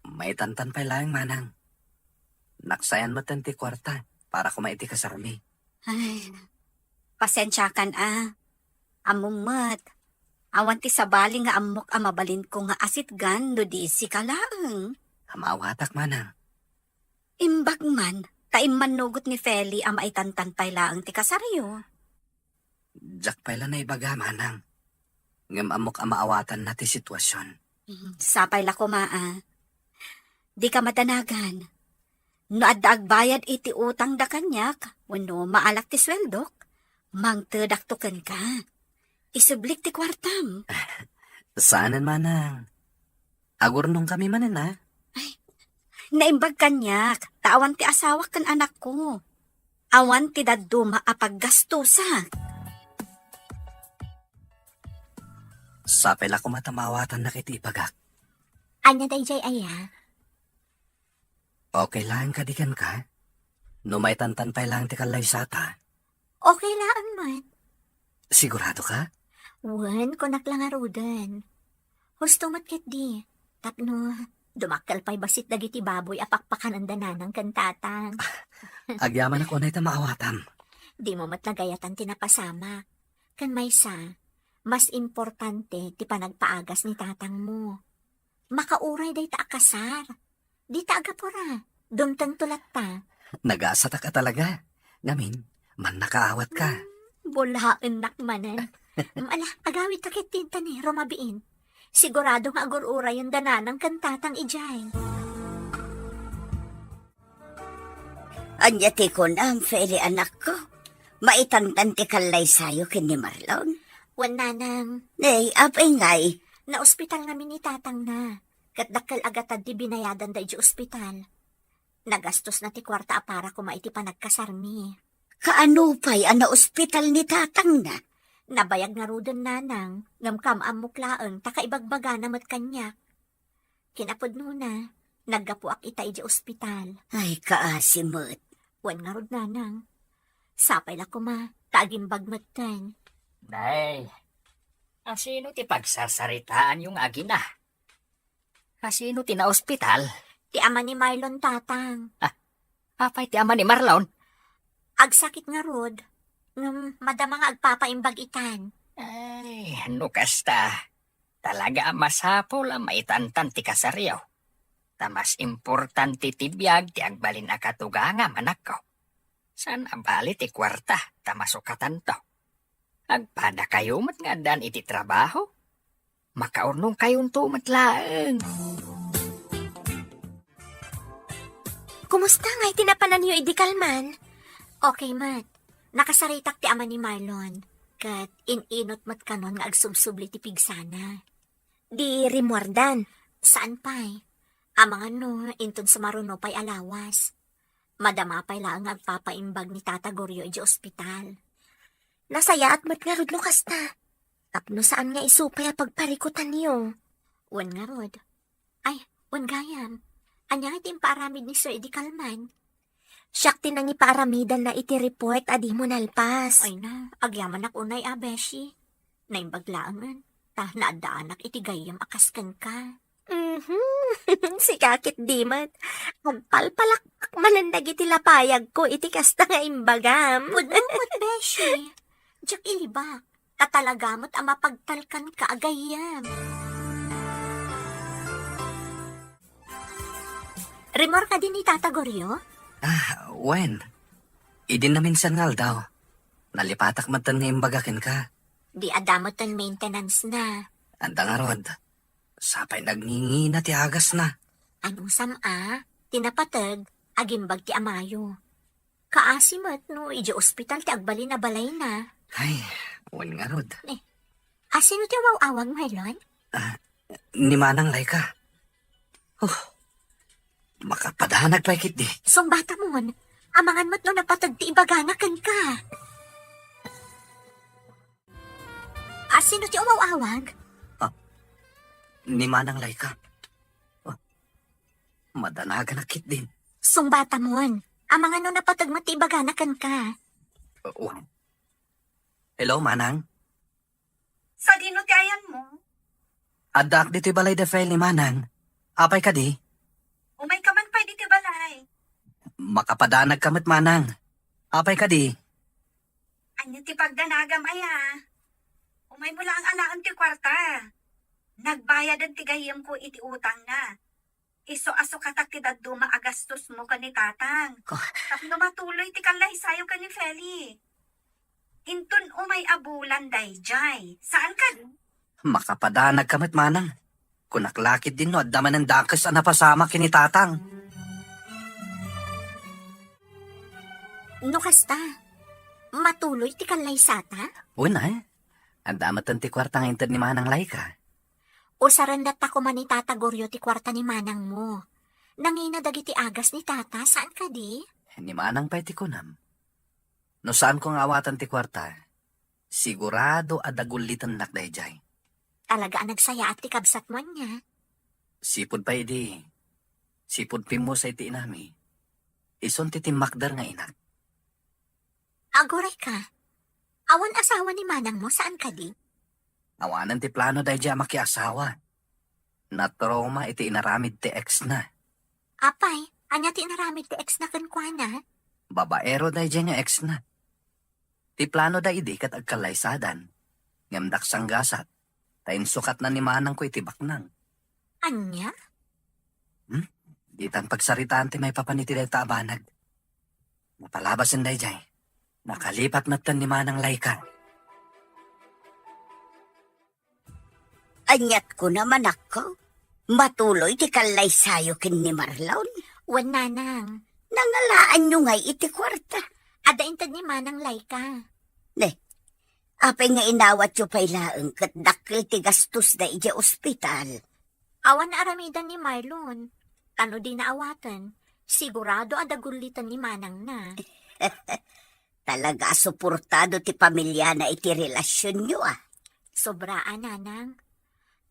Maitantan pay laeng, Manang. Naksayan metten ti kuarta para koma iti kasarmi. Ay, pasensiakan a. Ammom met, awan ti sabali nga ammok a mabalinko nga asitgan no di sika laeng. Amaawatak, Manang. Imbag man, ta immannugot ni Feli a maitantan pay laeng ti kasaryo. Diak pay la naibaga, Manang. Ngem ammok a maawatanna ti situasion. Mm, sapay la koma a. Dika madanagan. No adda agbayad iti utangda kaniak, wenno maalak ti sueldok, mangtedakto kenka. Isublik ti kuartam. Saanen, Manang. Agurnongkami manen, a? Ay, naimbag kaniak, ta awan ti asawak ken anakko. Awan ti dadduma a paggastosak. Sapay la koma ta maawatannak iti ibagak. Ania daydiay aya? Okay laeng kadi kenka? No maitantan pay laeng ti kallaysata. Okay laeng met. Sigurado ka? Wen, kunak la ngaruden. Husto met ketdi. Tapno, dumakkel pay bassit dagiti baboy a pakpakananda nanang ken tatang. Agyamanak unay ta maawatam. Dimo met nagayatan ti napasamak. Ken maysa, mas importante ti panagpaagas ni tatangmo. Makauray dayta a kasar. Dita agapura. Dumtengto latta. Nagasatak a talaga. Ngamin, mannakaawat ka. Hmm, bulaennak manen. Ala, agawidta ketdi ta ni rumabiin. Sigurado nga agur-urayen da nanang ken tatang idiay. Ania ti kunam, Feli, anakko? Maitantan ti kallaysayo ken ni Marlon? Wen, nanang. Nay, apay ngay? Naospital ngamin ni tatangna. Ket dakkel a gatad ti binayadan da idiay ospital. Nagastosna ti kuarta a para koma iti panagkasarmi. Kaano pay a naospital ni tatangna? Nabayag ngaruden, nanang, ngem kaam-ammok laeng ta kaibagbagana met kaniak. Kinapudnona, naggapuak ita idiay ospital. Ay, kaasi met. Wen ngarud, nanang. Sapay la koma, ta agimbag metten. Nay, asino ti pagsarsaritaanyo nga agina? Asino ti naospital? Ti ama ni Marlon, tatang. Ah, apay ti ama ni Marlon? Agsakit ngarud. Ngem madama nga agpapaimbag itan. Ay, no kasta, talaga a masapul a maitantan ti kasaryo. Ta mas importante ti biag ti agbalin a katugangam, anakko. Saan a bali ti kuarta ta masukatanto. Agpadakayo met nga addan iti trabaho. Makaurnongkayonto met laeng. Kumusta ngay ti napananyo idi kalman? Okay met. Nakasaritak ti ama ni Marlon, ket in-inut met kanon nga agsubsubli ti pigsana. Di rimmuardan. Saan pay? Amangan no inton sumaruno pay a lawas. Madama pay laeng nga agpapaimbag ni Tata Goryo idiay ospital. Nasayaat met ngarud no kasta. Tapno saan nga isu pay a pagparikutanyo. Wen ngarud. Ay, wen gayam. Ania nga ti impaaramid ni Sir Eddie Calman? Siak ti nangipaaramidanna iti report a dimo nalpas. Ay na, agyamanak unay a, beshi. Naimbag laengen, ta naaddaanak iti gayyem a kas kenka. Mhm. Sika ket di met. Agpalpalakpak manen dagiti lapayagko iti kasta nga imbagam. Pudno met, beshi. Diak ilibak. Ta talaga met a mapagtalkanka a gayyem. Rimmuar kadi ni Tata Goryo? Ah, wen. Idi naminsan nga aldaw, nalipatak metten nga imbaga kenka. Di adda metten maintenance na. Anda ngarud, sapay nagngingina ti agasna. Anusam a, ti napateg, agimbag ti amayo. Kaasi met no idiay ospital ti agbalin a balayna. Ay, wen ngarud. Eh, asino ti awaw-awag, Marlon? Ah, ni Manang Laika. Oh, makapadanag pay ketdi. Sungbatamon, amangan met no napateg ti ibagana kenka. Asino ti umaw-awag? Ah, ni Manang Laika. Ah, madanaganak ketdin. Sungbatamon, amangan no napateg met ti ibagana kenka. Ah, wa-, Hello, Manang? Sadino ti ayanmo? Addaak ditoy balay da Fel ni Manang. Apay kadi? Umayka man pay ditoy balay. Makapadanagka met, Manang. Apay kadi? Ania ti pagdanagam aya? Umaymo laeng alaen ti kuarta. Nagbayaden ti gayyemko iti utangna. Isu a sukatak ti dadduma a gastosmo ken ni Tatang. Oh. Tapno matuloy ti kallaysayo ken ni Feli. Inton umay a bulan daydiay. Saan kadi? Makapadanagka met, Manang. Kunak la ketdin no adda manen dakes a napasamak ken ni Tatang. No kasta, matuloy ti kallaysata? Wen, eh. Adda metten ti kuarta nga inted ni Manang Laika. Usaren latta koma ni Tata Goryo ti kuarta ni manangmo. Nangina dagiti agas ni Tata, saan kadi? Ni Manang pay ti kunam. No saanko nga awaten ti kuarta, sigurado a dagullitennak daydiay. Talaga a nagsayaat ti kabsatmo ania? Sipud pay idi, sipud pimmusay ti inami, isun ti timmakder nga inak. Agurayka, awan asawa ni manangmo, saan kadi? Awanen ti plano daydiay a makiasawa. Natrauma iti inaramid ti ex-na. Apay, ania ti inaramid ti ex-na kenkuana? Babaero daydiay nga ex-na. Ti plano da idi ket agkallaysadan, ngem daksanggasat, ta insukatna ni manangko iti baknang. Ania? Hmm? Ditan pagsaritaan ti maipapan iti dayta a banag. Napalabasen daydiay. Nakalipat metten ni Manang Laika. Aniat kuna, manakko? Matuloy ti kallaysayo ken ni Marlon? Wen, nanang. Nangalaanyo ngay iti kuarta? Adda inted ni Manang Laika. Ne, apay nga inawatyo pay laeng ket dakkel ti gastosda idiay ospital? Awan aramiden ni Marlon. Ta no dina awaten, sigurado a dagulliten ni manangna. Talaga a suportado ti pamiliana iti relasionyo, a. Sobra a, nanang.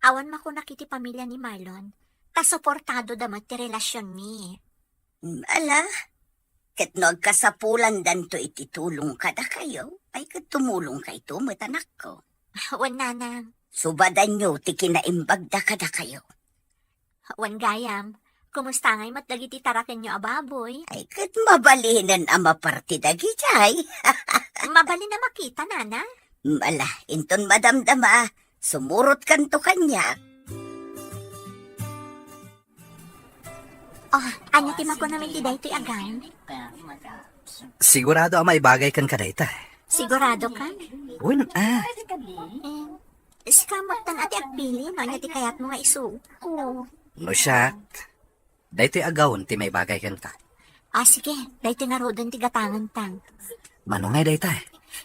Awan makunak iti pamilya ni Marlon, ta suportadoda met ti relasionmi. Mm, ala, ket no agkasapulandanto iti tulong kadakayo, ay ket tumulongkayto met, anakko. Wen, nanang. Subadanyo ti kinaimbagda kadakayo. Wen gayam, kumusta ngay met dagiti tarakenyo a baboy? Ay, ket mabalinen a maparti dagidiay. Mabalin a makita, nana? Ala, inton madamdama, sumurotkanto kaniak. Oh, ania ti makunam iti daytoy a gown? Sigurado a maibagay kenka dayta. Sigurado ka? Wen, a. Eh, sika met tan a ti agpili, no ania ti kayatmo nga isuotko. No siak, daytoy a gown ti maibagay kenka. Ah, sige, daytoy ngaruden ti gatanganta. Mano ngay dayta?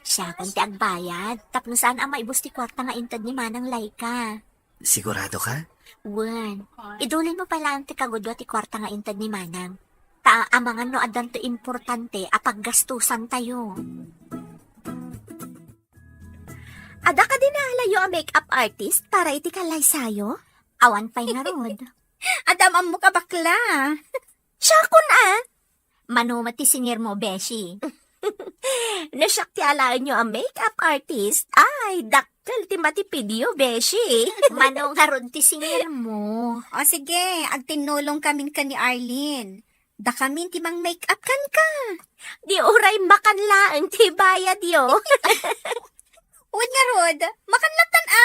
Siakon ti agbayad, tapno saan a maibus ti kuarta nga inted ni Manang Laika. Sigurado ka? Wen, idulin mo pay laeng ti kagudua ti kuarta nga inted ni Manang. Ta amangan no addanto importante a paggastusantayo. Ada kadi naalayo a makeup artist para iti kallaysayo? Awan pay ngarud. Adda ammok a bakla. Siakon a. Mano met ti singirmo, beshi? No siak ti alaenyo a makeup artist, ay, dakkel ti matipidyo, beshi. Mano ngarud ti singirmo? O sige, agtinnulongkamin ken ni Arlene. Dakamin ti mang-makeup kenka. Di uray makan laeng ti bayadyo. Wen ngarud, makan lattan a.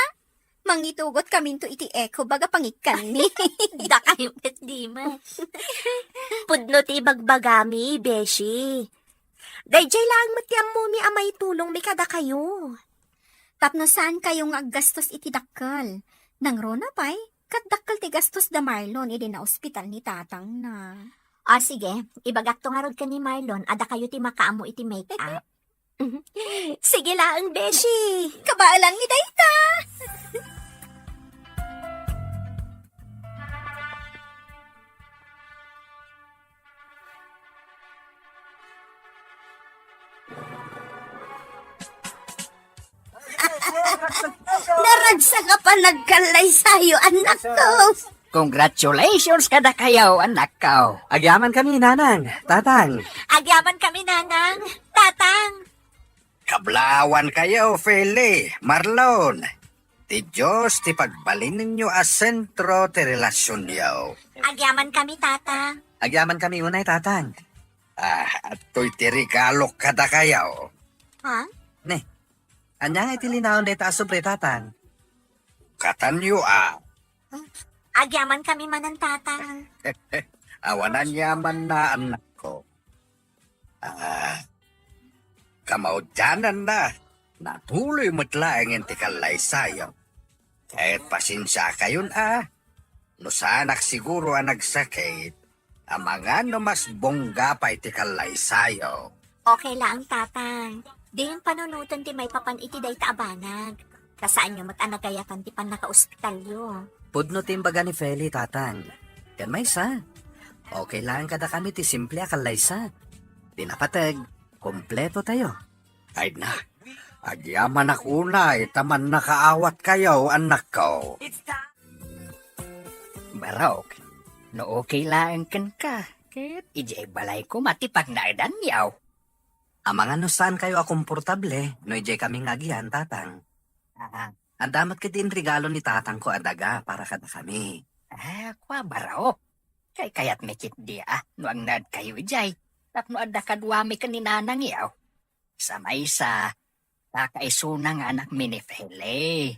Mangitugotkaminto iti eco bag a pangikkanmi. Dakayo met, Dima. Pudno ti ibagbagami, beshi. Daydiay laeng met ti ammomi a maitulongmi kadakayo. Tapno saankayo nga aggastos iti dakkel. Nangruna pay, ket dakkel ti gastos da Marlon idi naospital ni tatangna. O, sige, ibagakto ngarud ken ni Marlon a dakayo ti makaammo iti make-up. Sige laeng, beshi. Kabaelanmi dayta. Naragsak a panagkallaysayo, annakko. Congratulations kadakayo, annakko. Agyamankami, nanang, tatang. Agyamankami, nanang, tatang. Kablawankayo, Feli, Marlon. Ti Dios ti pagbalinenyo a sentro ti relasionyo. Agyamankami, tatang. Agyamankami unay, tatang. Ah, adtoy ti regalok kadakayo. Ha? Ne, ania ngay ti linaon dayta a sobre, tatang? Katanyo a. Agyamankami manen, tatang. Awan aniamanna, annakko. Ah, kamaudiananna, natuloy met laengen ti kallaysayo. Ket pasensiakayon a, no saanak siguro a nagsakit, amangan no mas bongga pay ti kallaysayo. Okay laeng, tatang. Diyon panunoten ti maipapan iti dayta a banag. Ta saanyo met a nagayapan ti pannakaospitalyo. Pudno ti imbaga ni Feli, tatang. Ken maysa, okay laeng kadakami ti simple a kallaysa. Ti napateg, kompletotayo. Ay na, agyamanak unay ta mannakaawatkayo, annakko. Barok, no okay laeng kenka, ket idiay balayko met ti pagnaedanyo. Amangan no saankayo a komportable no idiay kami nga agyan, tatang. Ah, adda met ketdi inregalo ni tatangko a daga para kadakami. Ah, kua, barok. Kaykayatmi ketdi a no agnaedkayo idiay tapno adda kaduami ken ni nanangyo. Sa maysa, kakaisuna nga anakmi ni Feli.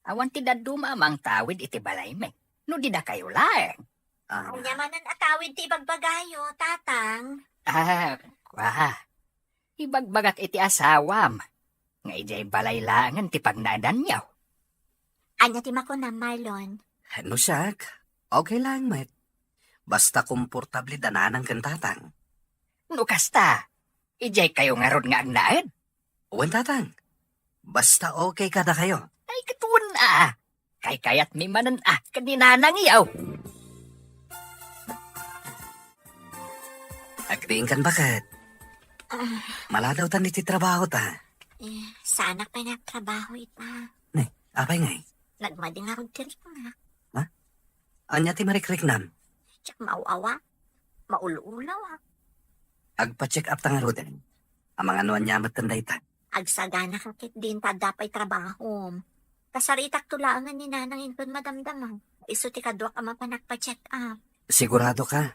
Awan ti dadduma a mangtawid iti balaymi no di dakayo laeng. Ah. Ania manen a tawid ti ibagbagayo, tatang? Ah, kua. Ibagbagak iti asawam nga idiay balay laengen ti pagnaedanyo. Ania ti makunam, Marlon? No siak, okay laeng met. Basta komportable da nanang ken tatang. No kasta, idiay kayo ngarud nga agnaed? Wen, tatang. Basta okay kadakayo. Ay, ket wen a. Kaykayatmi manen a ken ni nanangyo. Agriingkan, baket? Ah. Maladawtan iti trabaho ta. Eh, saanak pay nga agtrabaho ita. Ne, apay ngay? Nagmadi ngarud ti riknak. Ha? Ania ti marikriknam? Diak maaw-awa. Maul-ulaw, ah. Agpa-check up ta ngaruden. Amangan no ania met dayta. Agsagana ka ketdin ta adda pay trabahom. Kasaritakto laengen ni nanang inton madamdama. Isu ti kaduak a mapan agpa-check up. Sigurado ka?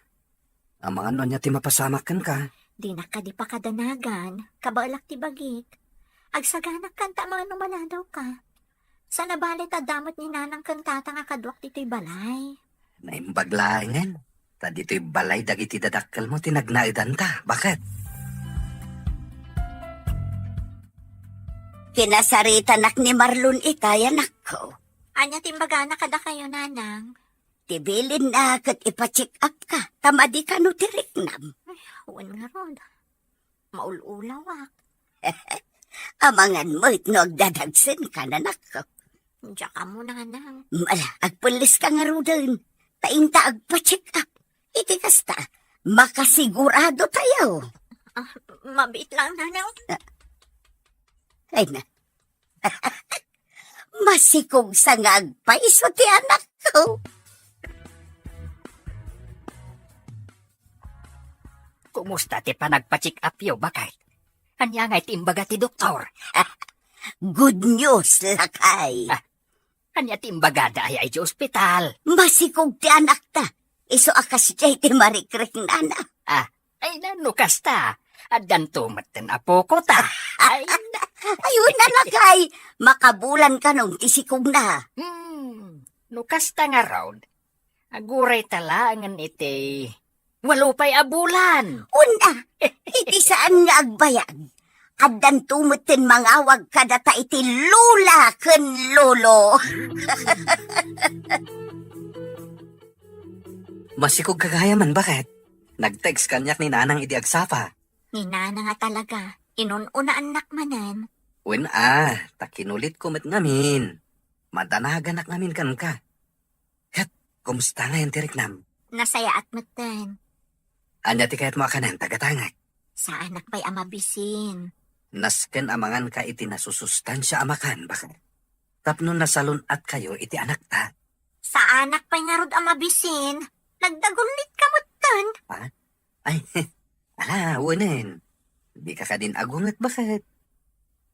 Amangan no ania ti mapasamak kenka? Dinak kadi pakadanagan, kabaelak ti bagik. Agsaganak kanta amangan no maladaw ka. Sana bale ta adda met ni nanang ken tatang a kaduak ditoy balay. Naimbag laengen, ta ditoy balay dagiti dadakkelmo ti nagnaedanta. Baket? Kinasaritanak ni Marlon itay, anakko. Ania ti imbagana kadakayo, nanang? Ibilin na ket ipa-check up ka, ta madi kano ti riknam. Ay, wen ngarud. Maul-ulawak. Amangan met no agdadagsen ka, anakko. Diak ammo, nanang. Ala, agpelles ka ngaruden. Ta inta agpa-check up. Iti kasta, makasigurado tayo. Ah, mabiit lang, nanang. Ah. Ay na. Masikog sa nga agpayso ti anakko. Kumusta ti panagpa-check up yo, baket? Ania nga iti imbaga ti doktor? Good news, lakay. Ah, ania ti imbagada aya iti ospital? Masikog ti anakta. Isu a kasdiay ti marikriknana. Ah, ay, na, no kasta, addanto metten apoko ta. Ay, na. Ayun na, lakay. Makabulan kanon ti sikogna. Hmm, no kasta ngarud, aguray ta laengen iti walo pay a bulan. Una, iti saan nga agbayag, addanto metten mangawag kadata iti lola ken lolo. Masikog ka gayamen, baket? Nag-text kaniak ni nanang idi agsapa. Ni nanang a talaga, inun-unaannak manen. Wen a, ta kinulitko met ngamin. Madanaganak ngamin kenka. Ket, kumusta ngayen ti riknam? Nasayaat metten. Ania ti kayatmo a kanen, tagatangek? Saanak pay a mabisin. Nasken a manganka iti nasusustansia a makan, baket. Tapno nasalun-atkayo iti anakta. Saanak pay ngarud a mabisin. Nagdagullitka metten. Ha? Ay, ala, wenen. Dika kadin agunget, baket.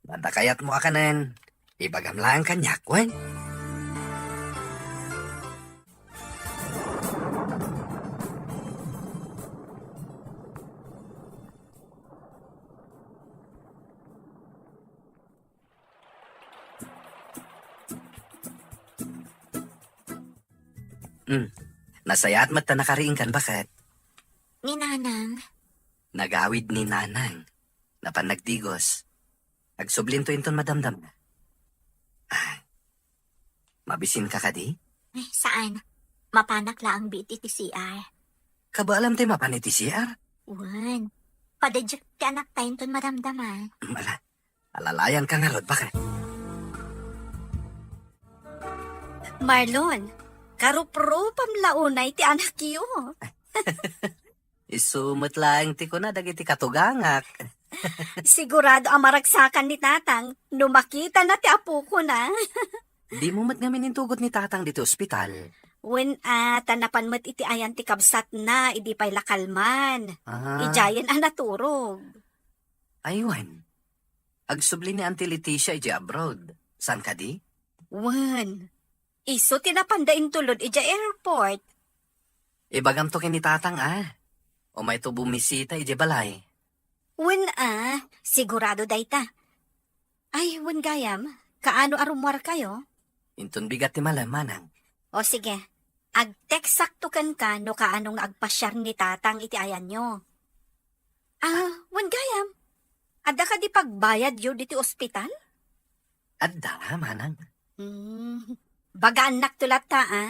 Adda kayatmo a kanen, ibagam laeng kaniak, wen? Hmm. Nasayaat met ta nakariingkan, baket. Ni nanang. Nagawid ni nanang. Napan nagdigos. Agsublinto inton madamdama. Ah. Mabisinka kadi? Ay, saan? Mapanak laeng biit iti C R. Kabaalam ti mapan iti C R? Wen. Padayo ti anakta inton madamdama. Mm, ala. Alalayanka ngarud, baket. Marlon, karuprupam la unay ti anakyo. Isu met laeng ti kuna dagiti katugangak. Sigurado a maragsakan ni Tatang no makitana ti apokona. Dimo met ngamin intugot ni Tatang ditoy ospital? Wen a, ta napan met iti ayan ti kabsatna idi pay la kalman. Ah. Idiayen a naturog. Ay, wen. Agsubli ni Auntie Leticia idiay abroad. Saan kadi? Wen. Isu ti napanda intulod idiay airport. Ibagamto ken ni Tatang a. Umayto bumisita idiay balay. Wen a, sigurado dayta. Ay, wen gayam, kaano a rummuarkayo? Inton bigat ti malem, manang. O sige, agteksakto kenka no kaano nga agpasiar ni Tatang iti ayanyo. Ah, wen gayam, adda kadi pagbayadyo ditoy ospital? Adda, manang. Hmm. Bagaannakto latta, a.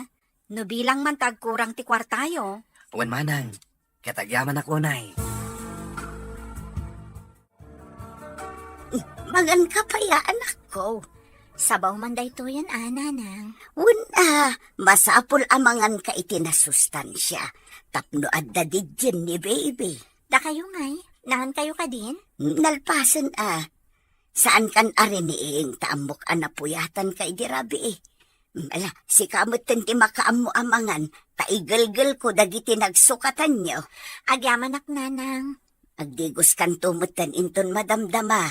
No bilang man ta agkurang ti kuartayo. Wen, manang. Ket agyamanak unay. Manganka pay a, anakko. Sabaw man daytoyen a, nanang. Wen a, masapul a manganka iti nasustansia. Tapno adda didin ni baby. Dakayo ngay, nangankayo kadin? Nalpasen a. Saankan a riniing ta ammok a napuyatanka idi rabii. Ala, sika metten ti makaammo a mangan, ta igelgelko dagiti nagsukatanyo. Agyamanak, nanang. Agdigoskanto metten inton madamdama.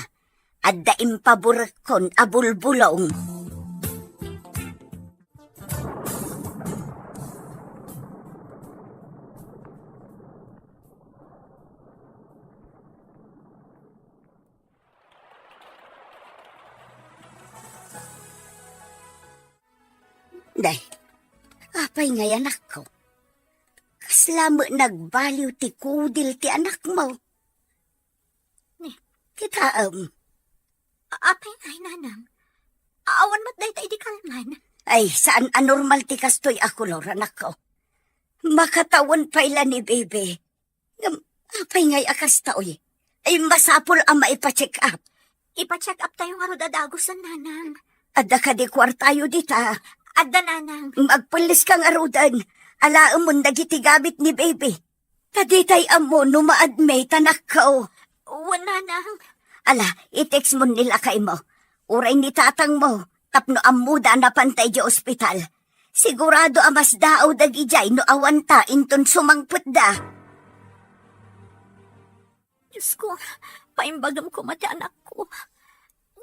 Adda impaburekkon a bulbulong. Day, apay ngay, anakko? Kasla met nagbaliw ti kudil ti anakmo. Ni? Kitaem. A-, apay ngay, nanang? Awan met dayta idi kalman. Ay, saan a normal ti kastoy a kolor, anakko. Makatawen pay la ni Bebe. Ngem, apay ngay a kasta, oy? Ay, masapul a maipa-check up. Ipa-check up tayo ngarud a dagusen, Nanang. Adda kadi kuartayo dita? Adda, Nanang. Agpelleska ngaruden. Alaemon dagiti gamit ni Bebe. Ta ditay ammo no ma-admit a nakkaw. Wen, Nanang. Ala, i-textmon ni lakaymo. Uray ni tatangmo, tapno ammoda a napan idiay ospital. Sigurado a masdaaw dagidiay no awanta inton sumangpetda. Diosko, paimbagem koma ti anakko.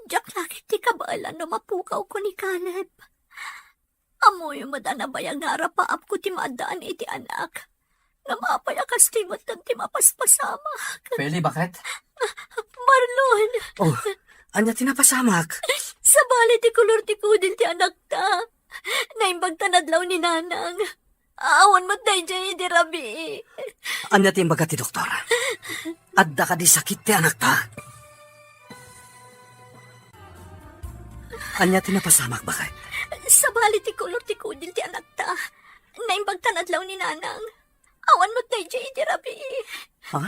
Diak la ket ti kabaelan no mapukawko ni Caleb. Ammoyo met a nabayag nga arapaapko ti maaddaan iti anak. Ngem apay a kastoy metten ti mapaspasamak? Feli, baket? Marlon! Oh, ania ti napasamak? Sabali ti kolor ti kudil ti anakta. Naimbag ta nadlaw ni Nanang. Awan met daydiay idi rabii. Ania ti imbaga ti doktor? Adda kadi sakit ti anakta? Ania ti napasamak, baket? Sabali ti kolor ti kudil ti anakta. Naimbag ta nadlaw ni Nanang. Awan met daydiay idi rabii. Ha?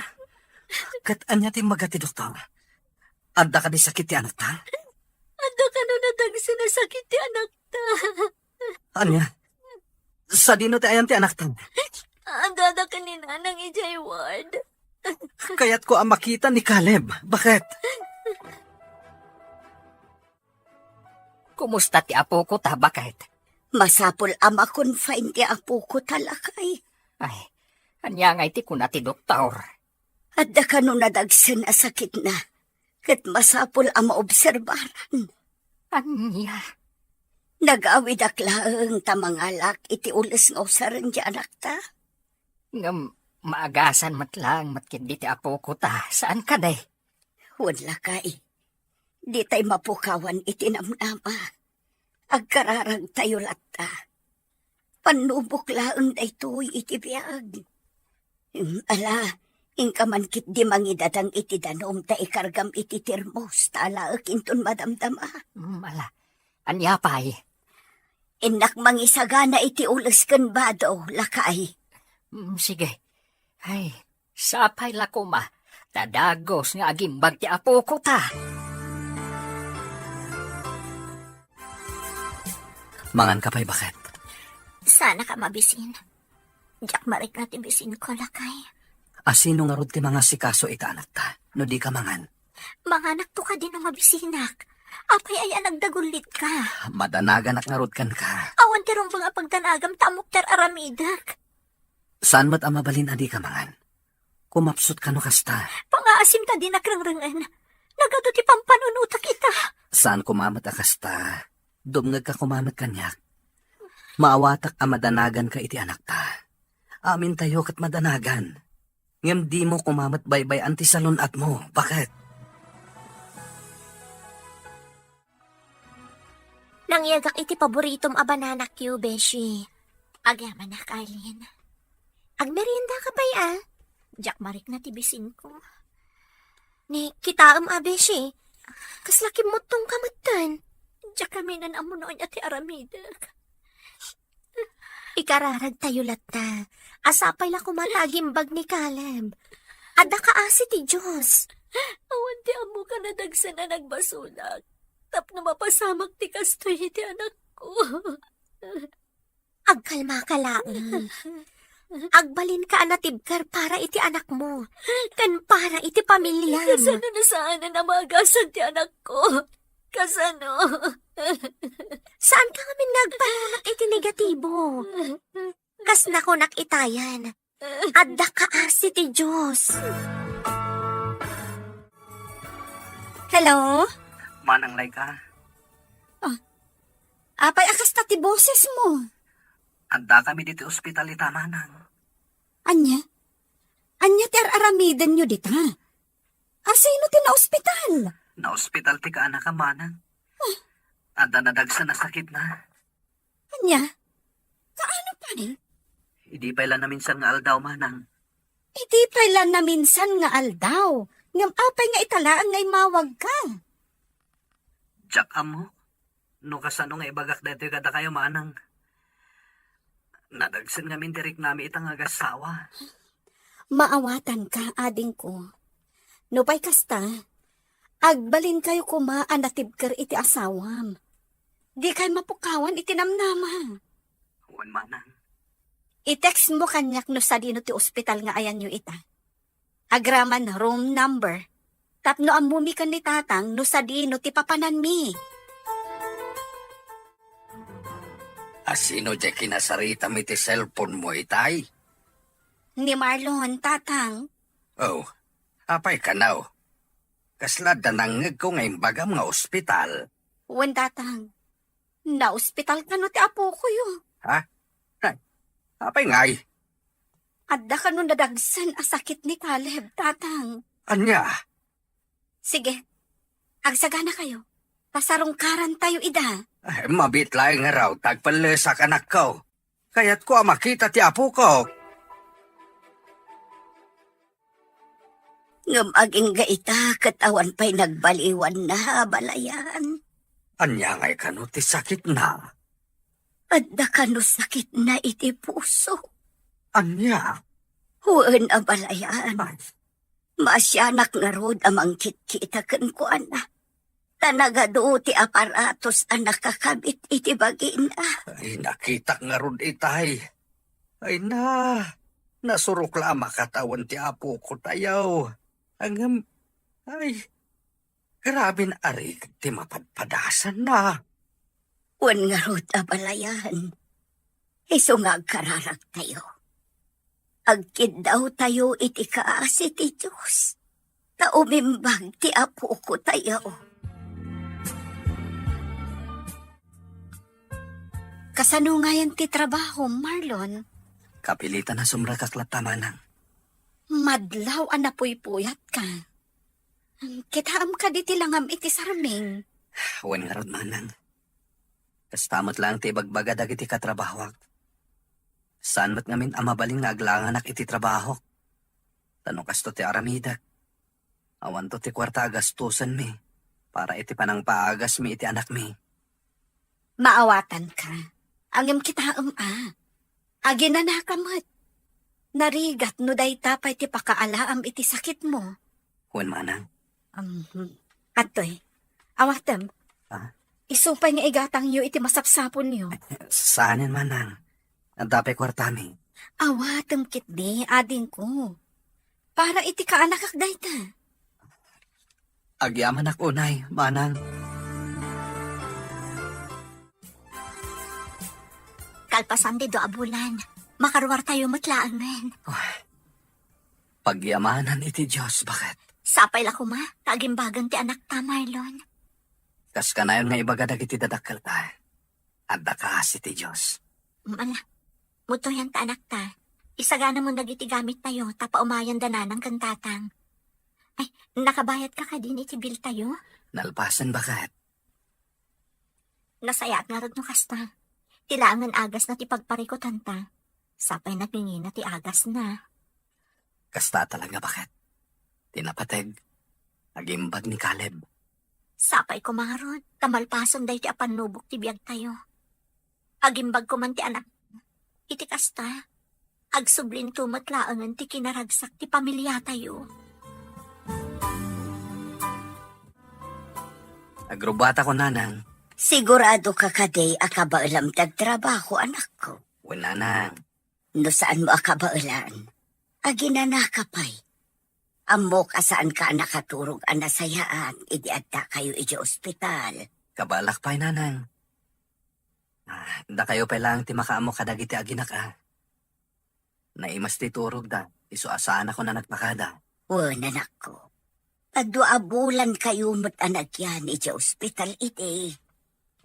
Ket ania ti imbaga ti doktor? Adda kadi sakit ti anakta? Adda kano nadagsen a sakit ti anakta. Ania? Sadino ti ayan ti anakta? Addada ken ni Nanang idiay ward. Kayatko a makita ni Caleb. Baket? Kumusta ti apokota, baket? Masapul a ma-confine ti apokota, lakay. Ay, ania ngay ti kuna ti doktor? Adda kano nadagsen a sakitna, ket masapul a maobserbaran. Ania? Nagawidak laeng ta mangalak iti ules nga usaren ti anakta. Ngem maagasan met laeng met ketdi ti apokota, saan kadi? Wen, lakay. Ditay mapukawan iti namnama. Agkararagtayo latta. Pannubok laeng daytoy iti biag. Ala, inka man ketdi mangidadang iti danum ta ikargam iti termos ta alaek inton madamdama. Mm, ala. Ania pay? Innak mangisagana iti ules ken bado, lakay. Mm, sige. Ay, sapay la koma, ta dagus nga agimbag ti apokota. Manganka pay, baket? Saanka a mabisin. Diak marikna ti bisinko, lakay. A, sino ngarud ti mangasikaso ita anakta, no dika mangan? Manganakto kadi no mabisinak. Apay aya a nagdagullitka? Madanaganak ngarud kenka. Awan ti rumbeng a pagdanagam ta ammok ti ar-aramidek. Saan met a mabalin a dika mangan? Kumapsutka no kasta. Pangaasim ta dinak rengrengen. Nagadu ti pampanunotak ita. Saan koma met a kasta. Dumngegka koma met kaniak. Maawatak a madanaganka iti anakta. Amintayo ket madanagan. Ngem dimo koma met baybay-an ti salun-atmo. Baket? Nangyegak iti paboritom a bananakyo, beshi. Agyamanak, Arlene. Agmeriendaka pay, a? Diak marikna ti bisinko. Ni, kitaem a, beshi. Kasla kimmuttongka metten. Diak kami nan ammo no ania ti aramidek. Ikararagtayo latta. A, sapay la koma ta agimbag ni Caleb. Adda kaasi ti Dios. Awan ti ammok a nadagsen a nagbasolak. Tapno mapasamak ti kastoy iti anakko. Agkalmaka laeng. Agbalinka a natibker para iti anakmo, ken para iti pamiliam. Kasano no saanen a maagasan ti anakko? Kasano? Saanka ngamin nga agpanunot iti negatibo. Kas nakunak itayan, adda kaasi ti Dios. Hello? Manang Laika. Ah, apay a kasta ti bosesmo? Addakami ditoy ospital ita, manang. Ania? Ania ti ar-aramidenyo dita? A, sino ti naospital? Naospital ti kaanakam, manang. Ah. Adda nadagsen a sakitna. Ania? Kaano pay? Idi pay la naminsan nga aldaw, manang. Idi pay la naminsan nga aldaw? Ngem apay nga ita laeng nga immawagka? Diak ammo no kasano nga ibagak daytoy kadakayo, manang. Nadagsen ngamin ti riknami ita nga agassawa. Maawatanka, adingko. Nupay kasta, agbalinkayo koma a natibker iti asawam. Dikay mapukawan iti namnama. Wen, manang. I-textmo kaniak no sadino ti ospital nga ayanyo ita. Agraman room number. Tapno ammomi ken ni Tatang no sadino ti papananmi. A sino diay kinasaritam iti cellphone mo itay? Ni Marlon, Tatang. Oh, apay kano? Kasla adda nangngegko nga imbagam nga ospital. Wen, Tatang. Naospital kano ti apokoyo? Ha? Ay, apay ngay? Adda kano nadagsen a sakit ni Caleb, Tatang? Ania? Sige, agsaganakayo. Pasarungkarantayo ida. Ay, mabiit laeng ngarud ta agpellesak, anakko. Kayatko a makita ti apoko. Ngem agingga ita ket awan pay nagbaliwanna, abalayan. Ania ngay kano ti sakitna? Adda kano sakitna iti puso. Ania? Wen, abalayan. Ay. Maasianak ngarud a mangkitkita kenkuana. Ta nagadu ti aparatos a nakakabit iti bagina. Ay, nakitak ngarud itay. Ay na, nasurok la a makatawen ti apokotayo. Ngem, ay, graben a rigat ti mapadpadasanna. Wen ngarud, abalayan, isu nga agkararagtayo. Agkiddawtayo iti kaasi ti Dios, ta umimbag ti apokotayo. Kasano ngayen ti trabahom, Marlon? Kapilitan a sumrekak latta, manang. Madlaw a napuypuyatka. Kitaem kadi ti langam iti sarming? Wen ngarud, manang. Kasta met laeng ti ibagbaga dagiti katrabahoak. Saan met ngamin a mabalin nga aglanganak iti trabahok. Ta no kasto ti aramidek, awanto ti kuarta a gastusenmi para iti panangpaagasmi iti anakmi. Maawatanka. Ngem kitaem a, aginanaka met. Narigat no dayta pay ti pakaalaam iti sakitmo. Wen, manang. Um, adtoy. Awatem. Ah? Isu pay nga igatangyo iti masapsapulyo. Saanen, manang. Adda pay kuartami. Awatem ketdi, adingko. Para iti kaanakak dayta. Agyamanak unay, manang. Kalpasan ti dua a bulan, makaruartayo met laengen. Oh, pagyamanan iti Dios, baket. Sapay la koma, ta agimbagan ti anakta, Marlon. Kas kanayon nga ibaga dagiti dadakkelta, adda kaasi ti Dios. Ala, mutoyan ta anakta. Isaganamon dagiti gamittayo, ta paumayan da nanang ken tatang. Ay, nakabayadka kadin iti biltayo? Nalpasen, baket. Nasayaat ngarud no kasta. Ti laengen agasna ti pagparikutanta. Sapay nagingina ti agasna. Kasta talaga, baket. Ti napateg, agimbag ni Caleb. Sapay koma ngarud, ta malpasen daytoy a pannubok ti biagtayo. Agimbag koman ti anak. Iti kasta, agsublinto met laengen ti kinaragsak ti pamiliatayo. Agrubbuatakon, nanang. Siguradoka kadi a kabaelam ti agtrabaho, anakko? Wen, nanang. No saanmo a kabaelan, aginanaka pay. Ammok a saanka a nakaturog a nasayaat idi addakayo idiay ospital. Kabaelak pay, nanang. Ah, dakayo pay laeng ti makaammo kadagiti aginak a. Naimas ti turogda, isu a saanakon a nagpakada. Wen, anakko. Dua a bulankayo met a nagyan idiay ospital idi.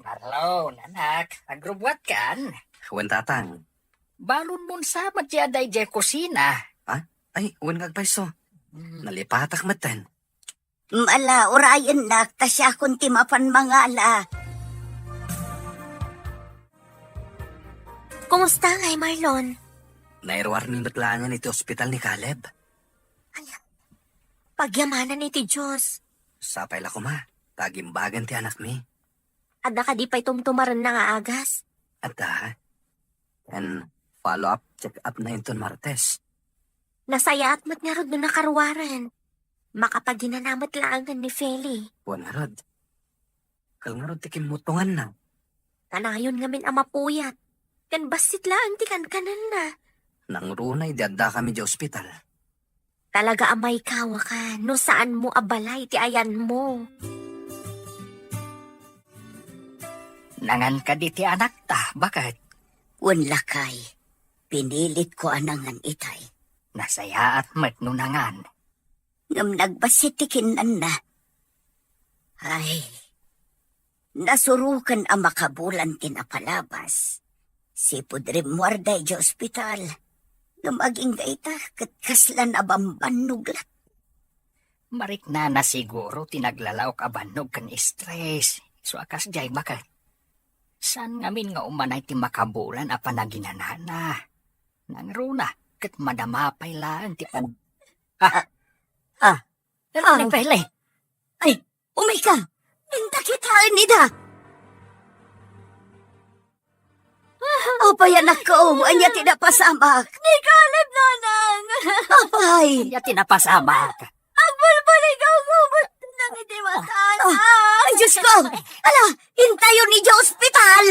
Marlon, anak, agrubbuatkan? Wen, tatang. Balonmon sa met ti adda idiay kusina. Ha? Ay, wen nga agpayso. Hmm. Nalipatak metten. Ala, urayennak, ta siakon ti mapan mangala. Kumusta ngay, Marlon? Nairuarmi met laengen iti ospital ni Caleb. Ay, pagyamanan iti Dios. Sapay la koma, ta agimbagan ti anakmi. Adda kadi pay tumtumarenna nga agas? Adda. Ken, Follow-up check-up na inton Martes. Nasayaat met ngarud no nakaruaren. Makapaginana met laengen ni Feli. Wen ngarud. Kal ngarud ti kimmutonganna. Kanayon ngamin a mapuyat. Ken bassit laeng ti kankanenna. Nangruna idi addakami idiay ospital. Talaga a maikawaka no saanmo a balay ti ayanmo. Nangan kadi ti anakta, baket? Wen, lakay. Pinilitko a nangan itay. Nasayaat met no nangan. Ngem nagbassit ti kinnanna. Ay, nasuroken a makabulan ti napalabas. Sipud rimmuarda idiay ospital. Ngem agingga ita ket kasla nabambannog latta. Mariknana siguro ti naglalaok a bannog ken stress. Isu a kasdiay, baket? Saan ngamin nga umanay ti makabulan a panaginanana? Nangruna, ket madama pay laeng ti pan-, ah, ah, ah, ni Pele. Ay, umayka! Inta kitaen ida! Apay, anakko, ania ti napasamak? Ni Caleb, nanang! Apay! Ania ti napasamak? Agbalbaligaw ko, ba't nang iti mata, ah, ay, Diyos ko! Ala, intayon idiay ospital!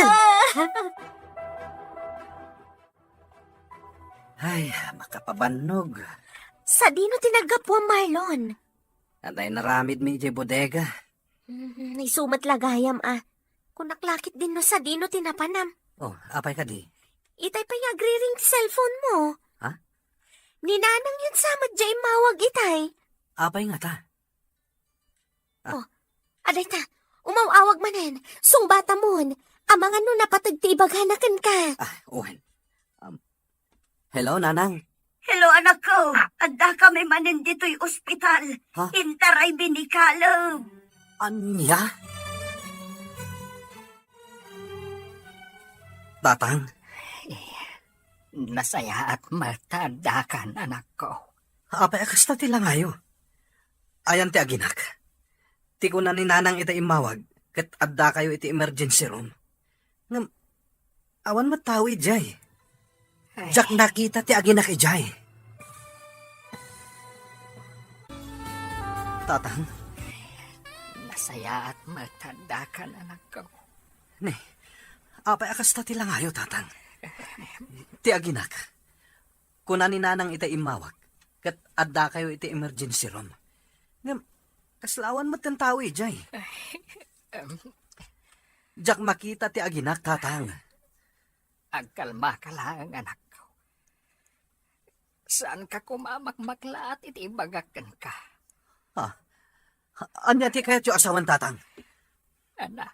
Ay, makapabannog. Sadino ti naggapuam, Marlon? Adda inaramidmi idiay bodega. Mm, isu met la gayam a. Kunak la ketdin no sadino ti napanam. Oh, apay kadi? Itay pay nga agriring ti cellphone mo. Ha? Ni nanang yun sa met diay immawag itay. Apay ngata? Ah. Oh, adayta, umaw-awag manen. Sungbatamon. Amangan no napateg ti ibagana kenka. Ah, wen. Um, hello, Nanang. Hello, anakko. Addakami manen ditoy ospital. Ha? Intaraymi ni Caleb. Ania? Tatang? Eh, nasayaat met ta addakan, anakko. Apay a kasta ti langayo? Ayan ti aginak. Ti kuna ni Nanang ita immawag, ket addakayo iti emergency room. Ngem, awan met tao idiay. Ay. Diak nakita ti aginak idiay. Tatang? Nasayaat met ta addakan, anakko. Ne, apay a kasta ti langayo, Tatang? Ti aginak. Kuna ni Nanang ita immawag, ket addakayo iti emergency room. Ngem, kasla awan met ti tao idiay. Em. Diak makita ti aginak, Tatang. Agkalmaka laeng, anakko. Saanka koma a makmaklaat iti ibagak kenka. Ha? Ania ti kayatyo a sawen, Tatang? Anak,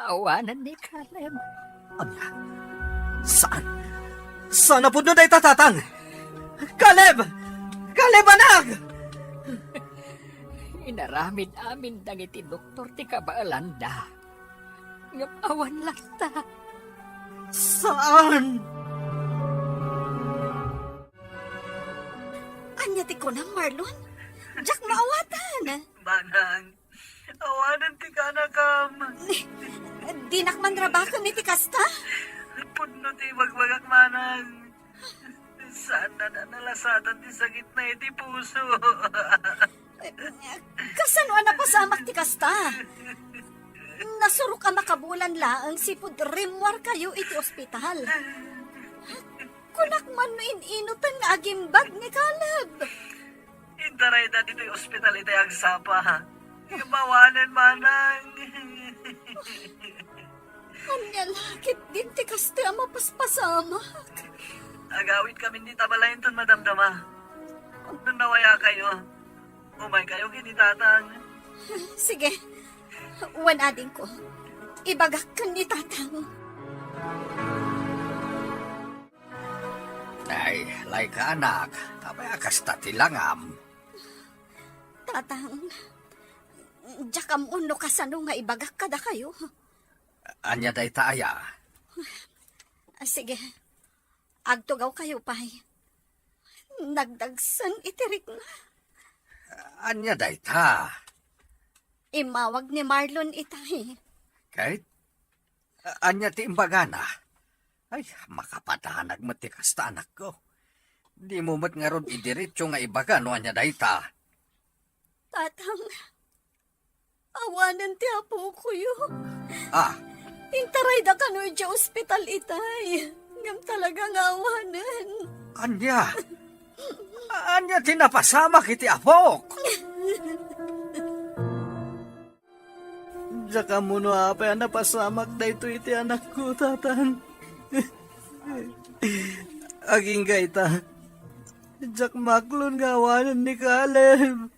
awanen ni Caleb. Ania? Saan? Saan a pudno dayta, Tatang? Caleb! Caleb, anak! Inaramid amin dagiti doktor ti kabaelanda. Ngem awan latta. Saan? Ania ti kunam, Marlon? Diak maawatan. Manang, awanen ti kaanakam. Dinak manrabaken iti kasta? Pudno ti ibagbagak, Manang. Saanna a nalasatan ti sakitna iti puso. Kasano a napasamak ti kasta? Nasurok a makabulan laeng sipud rimmuarkayo iti ospital. Kunak man no in-inutan nga agimbag ni Caleb. Intarayda ditoy ospital itay agsapa. Ngem awanen, Manang. Ania la ketdin ti kasta a mapaspasamak? Agawidkamin dita balay inton madamdama. No nawayakayo, umaykayo ken ni Tatang. Sige. Wen adingko. Ibagak ken ni Tatang. Ay, layka, anak. Apay a kasta ti langam? Tatang, diak ammon no kasano nga ibagak kadakayo. Ania dayta aya? Ah, sige. Agtugawkayo pay. Nagdagsen iti rikna. Ania dayta? Immawag ni Marlon itay. Kate? Ania ti imbagana? Ay, makapadanag met ti kasta, anakko. Dimo met ngarud idiretso nga ibaga no ania dayta. Tatang, awanen ti apokoyo. Ah. Intarayda kano idiay ospital itay. Ngem talaga nga awanen. Ania? Ania ti napasamak iti apok? Diak ammo no apay a napasamak daytoy iti anakko, Tatang. Agingga ita, diak maklon nga awanen ni Caleb.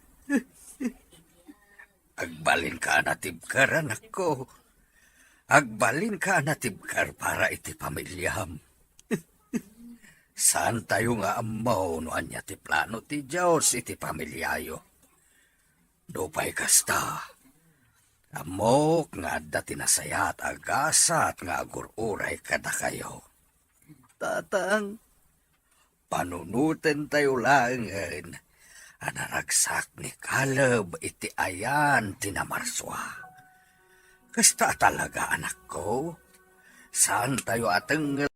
Agbalinka a natibker, anakko. Agbalinka a natibker para iti pamiliam. Saantayo nga ammo no ania ti plano ti Dios iti pamiliayo. Nupay kasta, ammok nga adda ti nasayaat a gasat nga agur-uray kadakayo. Tatang, panunotentayo laengen a naragsak ni Caleb iti ayan ti namarsua. Kasta talaga, anakko. Saantayo a tengngel